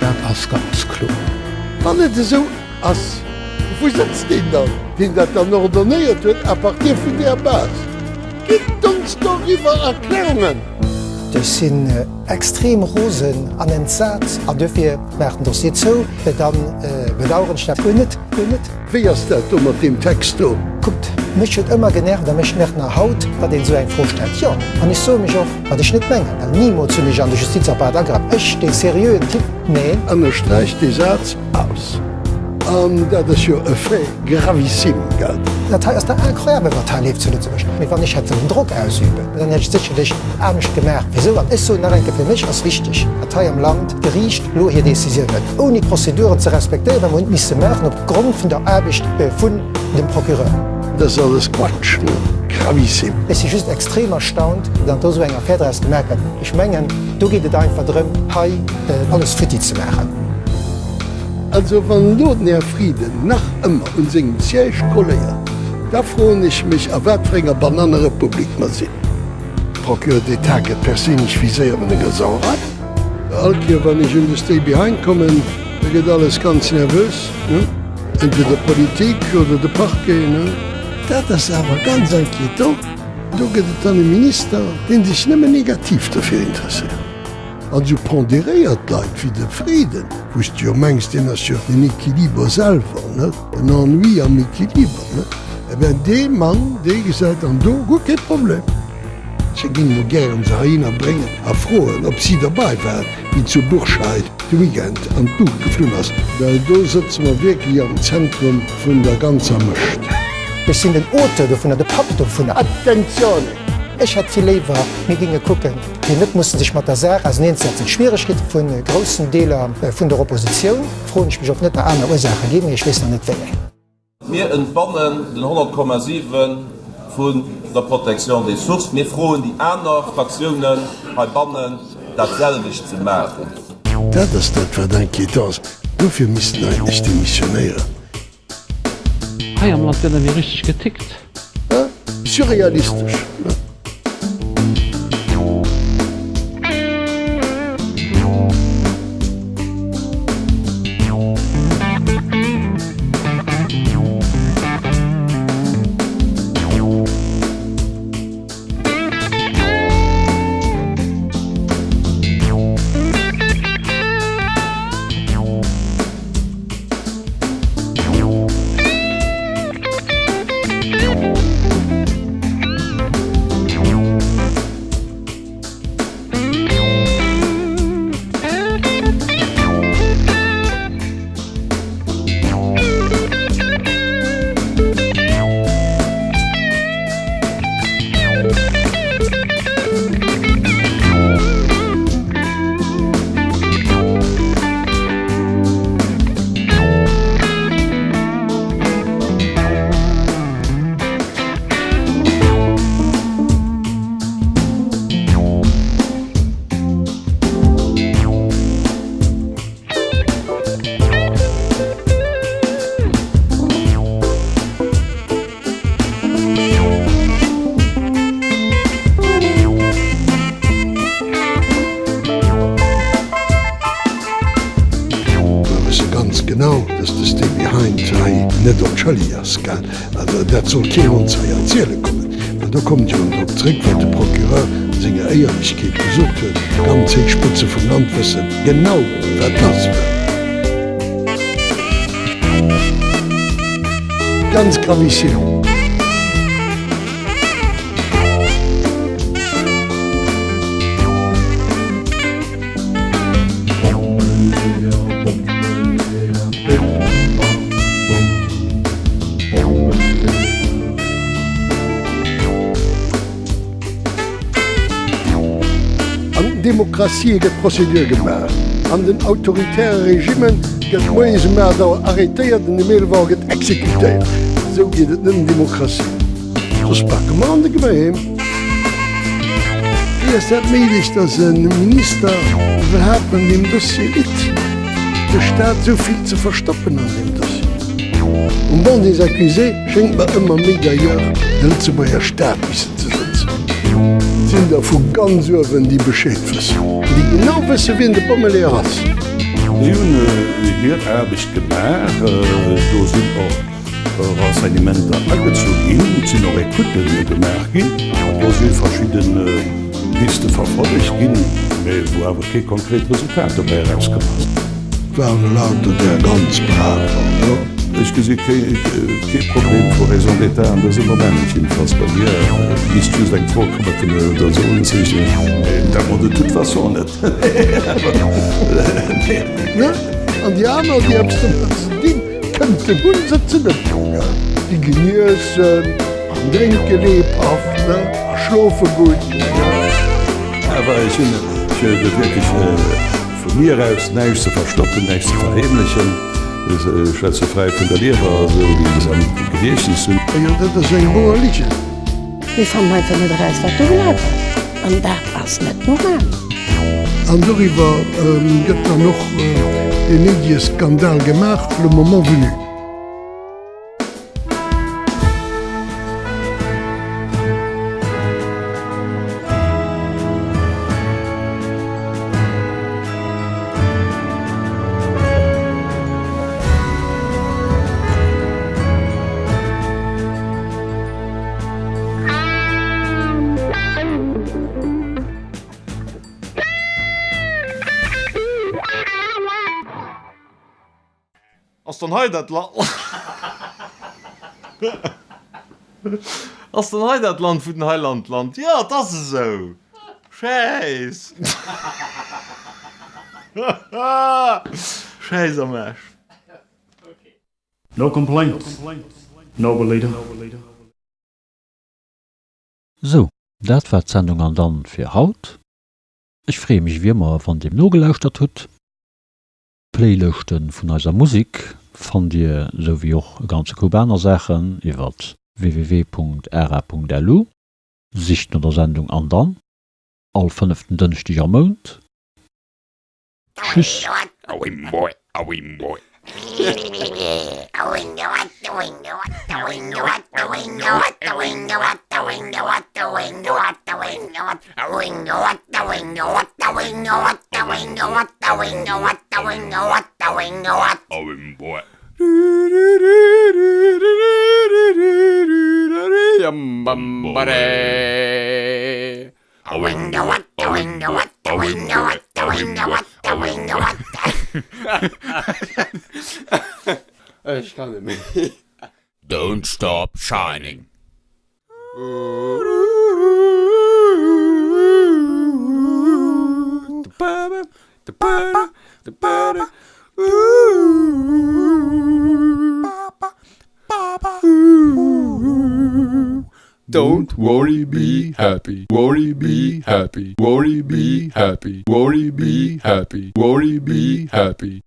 Dat ass ganz kloer. Wann et esou ass, wou sëtzt deen dann, deen dat dann ordonnéiert huet à partir vun där Base? Gitt ons doriwwer Erklärungen! Ech sinn extrem rosen an entsat an duerfir maacht den Dossier zou, dann bedauern ech dat guer net, guer net. Wéi ass dat do mat deem Text do? Kuckt, mech huet ëmmer genervt a mech nervt nach haut, datt een esou eng Fro stellt. Jo, an ech soe mech och, wat ech net mengen, well nimools hunn ech an de Justizapparat agraff, ech, dee seriöen Typ, neen. Ënnersträicht dee Saz aus. An dat ass jo e Fait gravissime, gell? Dat hei ass dach incroyable, wat hei leeft zu Lëtzebuerg. Mee wann ech hätt wëllen Drock ausüben, dann hätt ech et sécherlech anescht gemaach wéi esou. An ech soen nach eng Kéier, fir mech ass wichteg, datt hei am Land d'Geriicht elo hir Décisioun huet, ouni d'Prozeduren ze respektéieren, wat mer hunn misse maachen op Grond vun der Aarbecht vun dem Procureur. Dat ass alles Quatsch, ne? Gravissime. Ech si just extrem erstaunt, datt do esou eng Affär draus gemaach gëtt. Ech mengen, do geet et einfach drëm, hei alles futti ze maachen. Also wann elo den Här Frieden nach ëmmer un sengem Siège kolléiert, da froen ech mech a wat fir enger Banannerepublik mer sinn. Procureur d'État gëtt perséinlech viséiert mat enger Sauerei. All Kéier wann ech un de Stay Behind kommen, da gëtt alles ganz nervös, ne? Entweder d'Politik oder de Parquet, ne? Dat ass awer ganz inquiétant. Do gëtt et dann e Minister, dee sech nëmmen negativ dofir interesséiert. An esou pondéréiert Leit wéi de Frieden, wou s de jo mengs, deen ass jo den Equiliber selwer, ne? Den Ennui am Equiliber, ne? Eh bien, dee Mann, dee gesäit dann do guer kee Problem. Ech géing mol gären se heihinner bréngen a froen, ob si derbei waren, wéi zu Burscheid de Weekend an d'Luucht geflunn ass. Well do sëtze mer wierklech am Zentrum vun der ganzer Mëscht. Ech sinn den Auteur dovunner, de Papp dovunner. Attenzione! Ech hätt vill léiwer, mir géinge kucken, fir net mussen sech mat der Saach auserneenzesetzen. D'Schwieregkeete vu groussen Deeler vun der Oppositioun, froen ech mech, ob net nach aner Ursaache ginn, mee ech weess nach net wéi eng. Mir entbannen den 100,7 vun der Protection des sources. Mir froen déi aner Fraktiounen heibannen, dat selwecht ze maachen. Dat ass dat, wat inquiétant ass. Dofir misst en eigentlech demissionéieren. Hei am Land gëtt net méi richteg getickt. Surrealistesch, ne? Mer wësse ganz genau, dass de Stay Behind hei net onschëlleg ass, gell? Also dat soll keen ons hei erziele kommen, well do kommen ech erëm drop zréck, wat de Procureur a senger Éierlechkeet gesot huet, Ganz héich Spëtze vum Land wësse genau, wat lass war. Ganz gravissime. An den Demokratië gëtt Prozedur gemaach, an den autoritäre Regimme gëtt moies um 8 Auer arrêtéiert an um 11 Auer gëtt exekutéiert. Esou geet et net an Demokratie. Soss pake mer an de Gebai heem. Wéi ass dat méiglech, datt e Minister iwwerhaapt an deem Dossier litt, de Staat esou vill ze verstoppen an deem Dossier? Um Banc des accusés schéngt mer ëmmer méi d'ailleurs de Lëtzebuerger Staat missen ze sëtzen. Et sinn der vu ganz uewen, déi Bescheed wëssen, déi genau wëssen, wien de Bommeleeër ass. Si hunn hir Aarbecht gemaach, do sinn och Renseignementer agezu ginn, et sinn och Écoute gemaach ginn, do si verschidde Piste verfollegt ginn, mä wou awer kee konkret Resultat dobäi erauskomm ass. Waren lauter där ganz braver, ne? Ech gesi kee Problem vu Raison d'état an dësem Moment, jiddefalls bei mir. Et misst just eng Fro komme vun der Soenzeechnung, mee dat mer de toute façon net. Ne? An déi aner, déi eppes domat ze dinn kënnten hunn, sëtzen net do, gell? Déi geniessen an drénke lebhaft, ne? A schlofe gutt, ne? Awer ech hunn wierklech Vu mir aus näischt ze verstoppen, näischt ze verheemlechen. Ech schwätze fräi vun der Liewer, esou wéi ech es am Gediechtnes hunn. Jo, dat ass eng woer Ligen. Mir fannen einfach net eraus, wat do gelaf ass. An dat ass net normal. An doriwwer gëtt dann och dee Medieskandal gemaach, le moment venu. Ass dann hei dat Land Ass dann hei dat Land wou den Heiland land? Jo, et ass esou! Schäiss! Schäiss am Aarsch! No complaints, noble leader. Sou, dat war d'Sendung an dann fir haut. Ech freeë mech wéi ëmmer wann dir nogelauschtert hutt. D'Playlëschten vun eiser Musik fannt dir, sou wéi och e ganze Koup aner Saachen, iwwert www.ara.lu. Sicht no der Sendung an dann all fënneften Dënschdeg am Mount. Tschüss! Ech kann net méi. Don't stop shining. Don't worry be happy worry be happy worry be happy worry be happy worry be happy.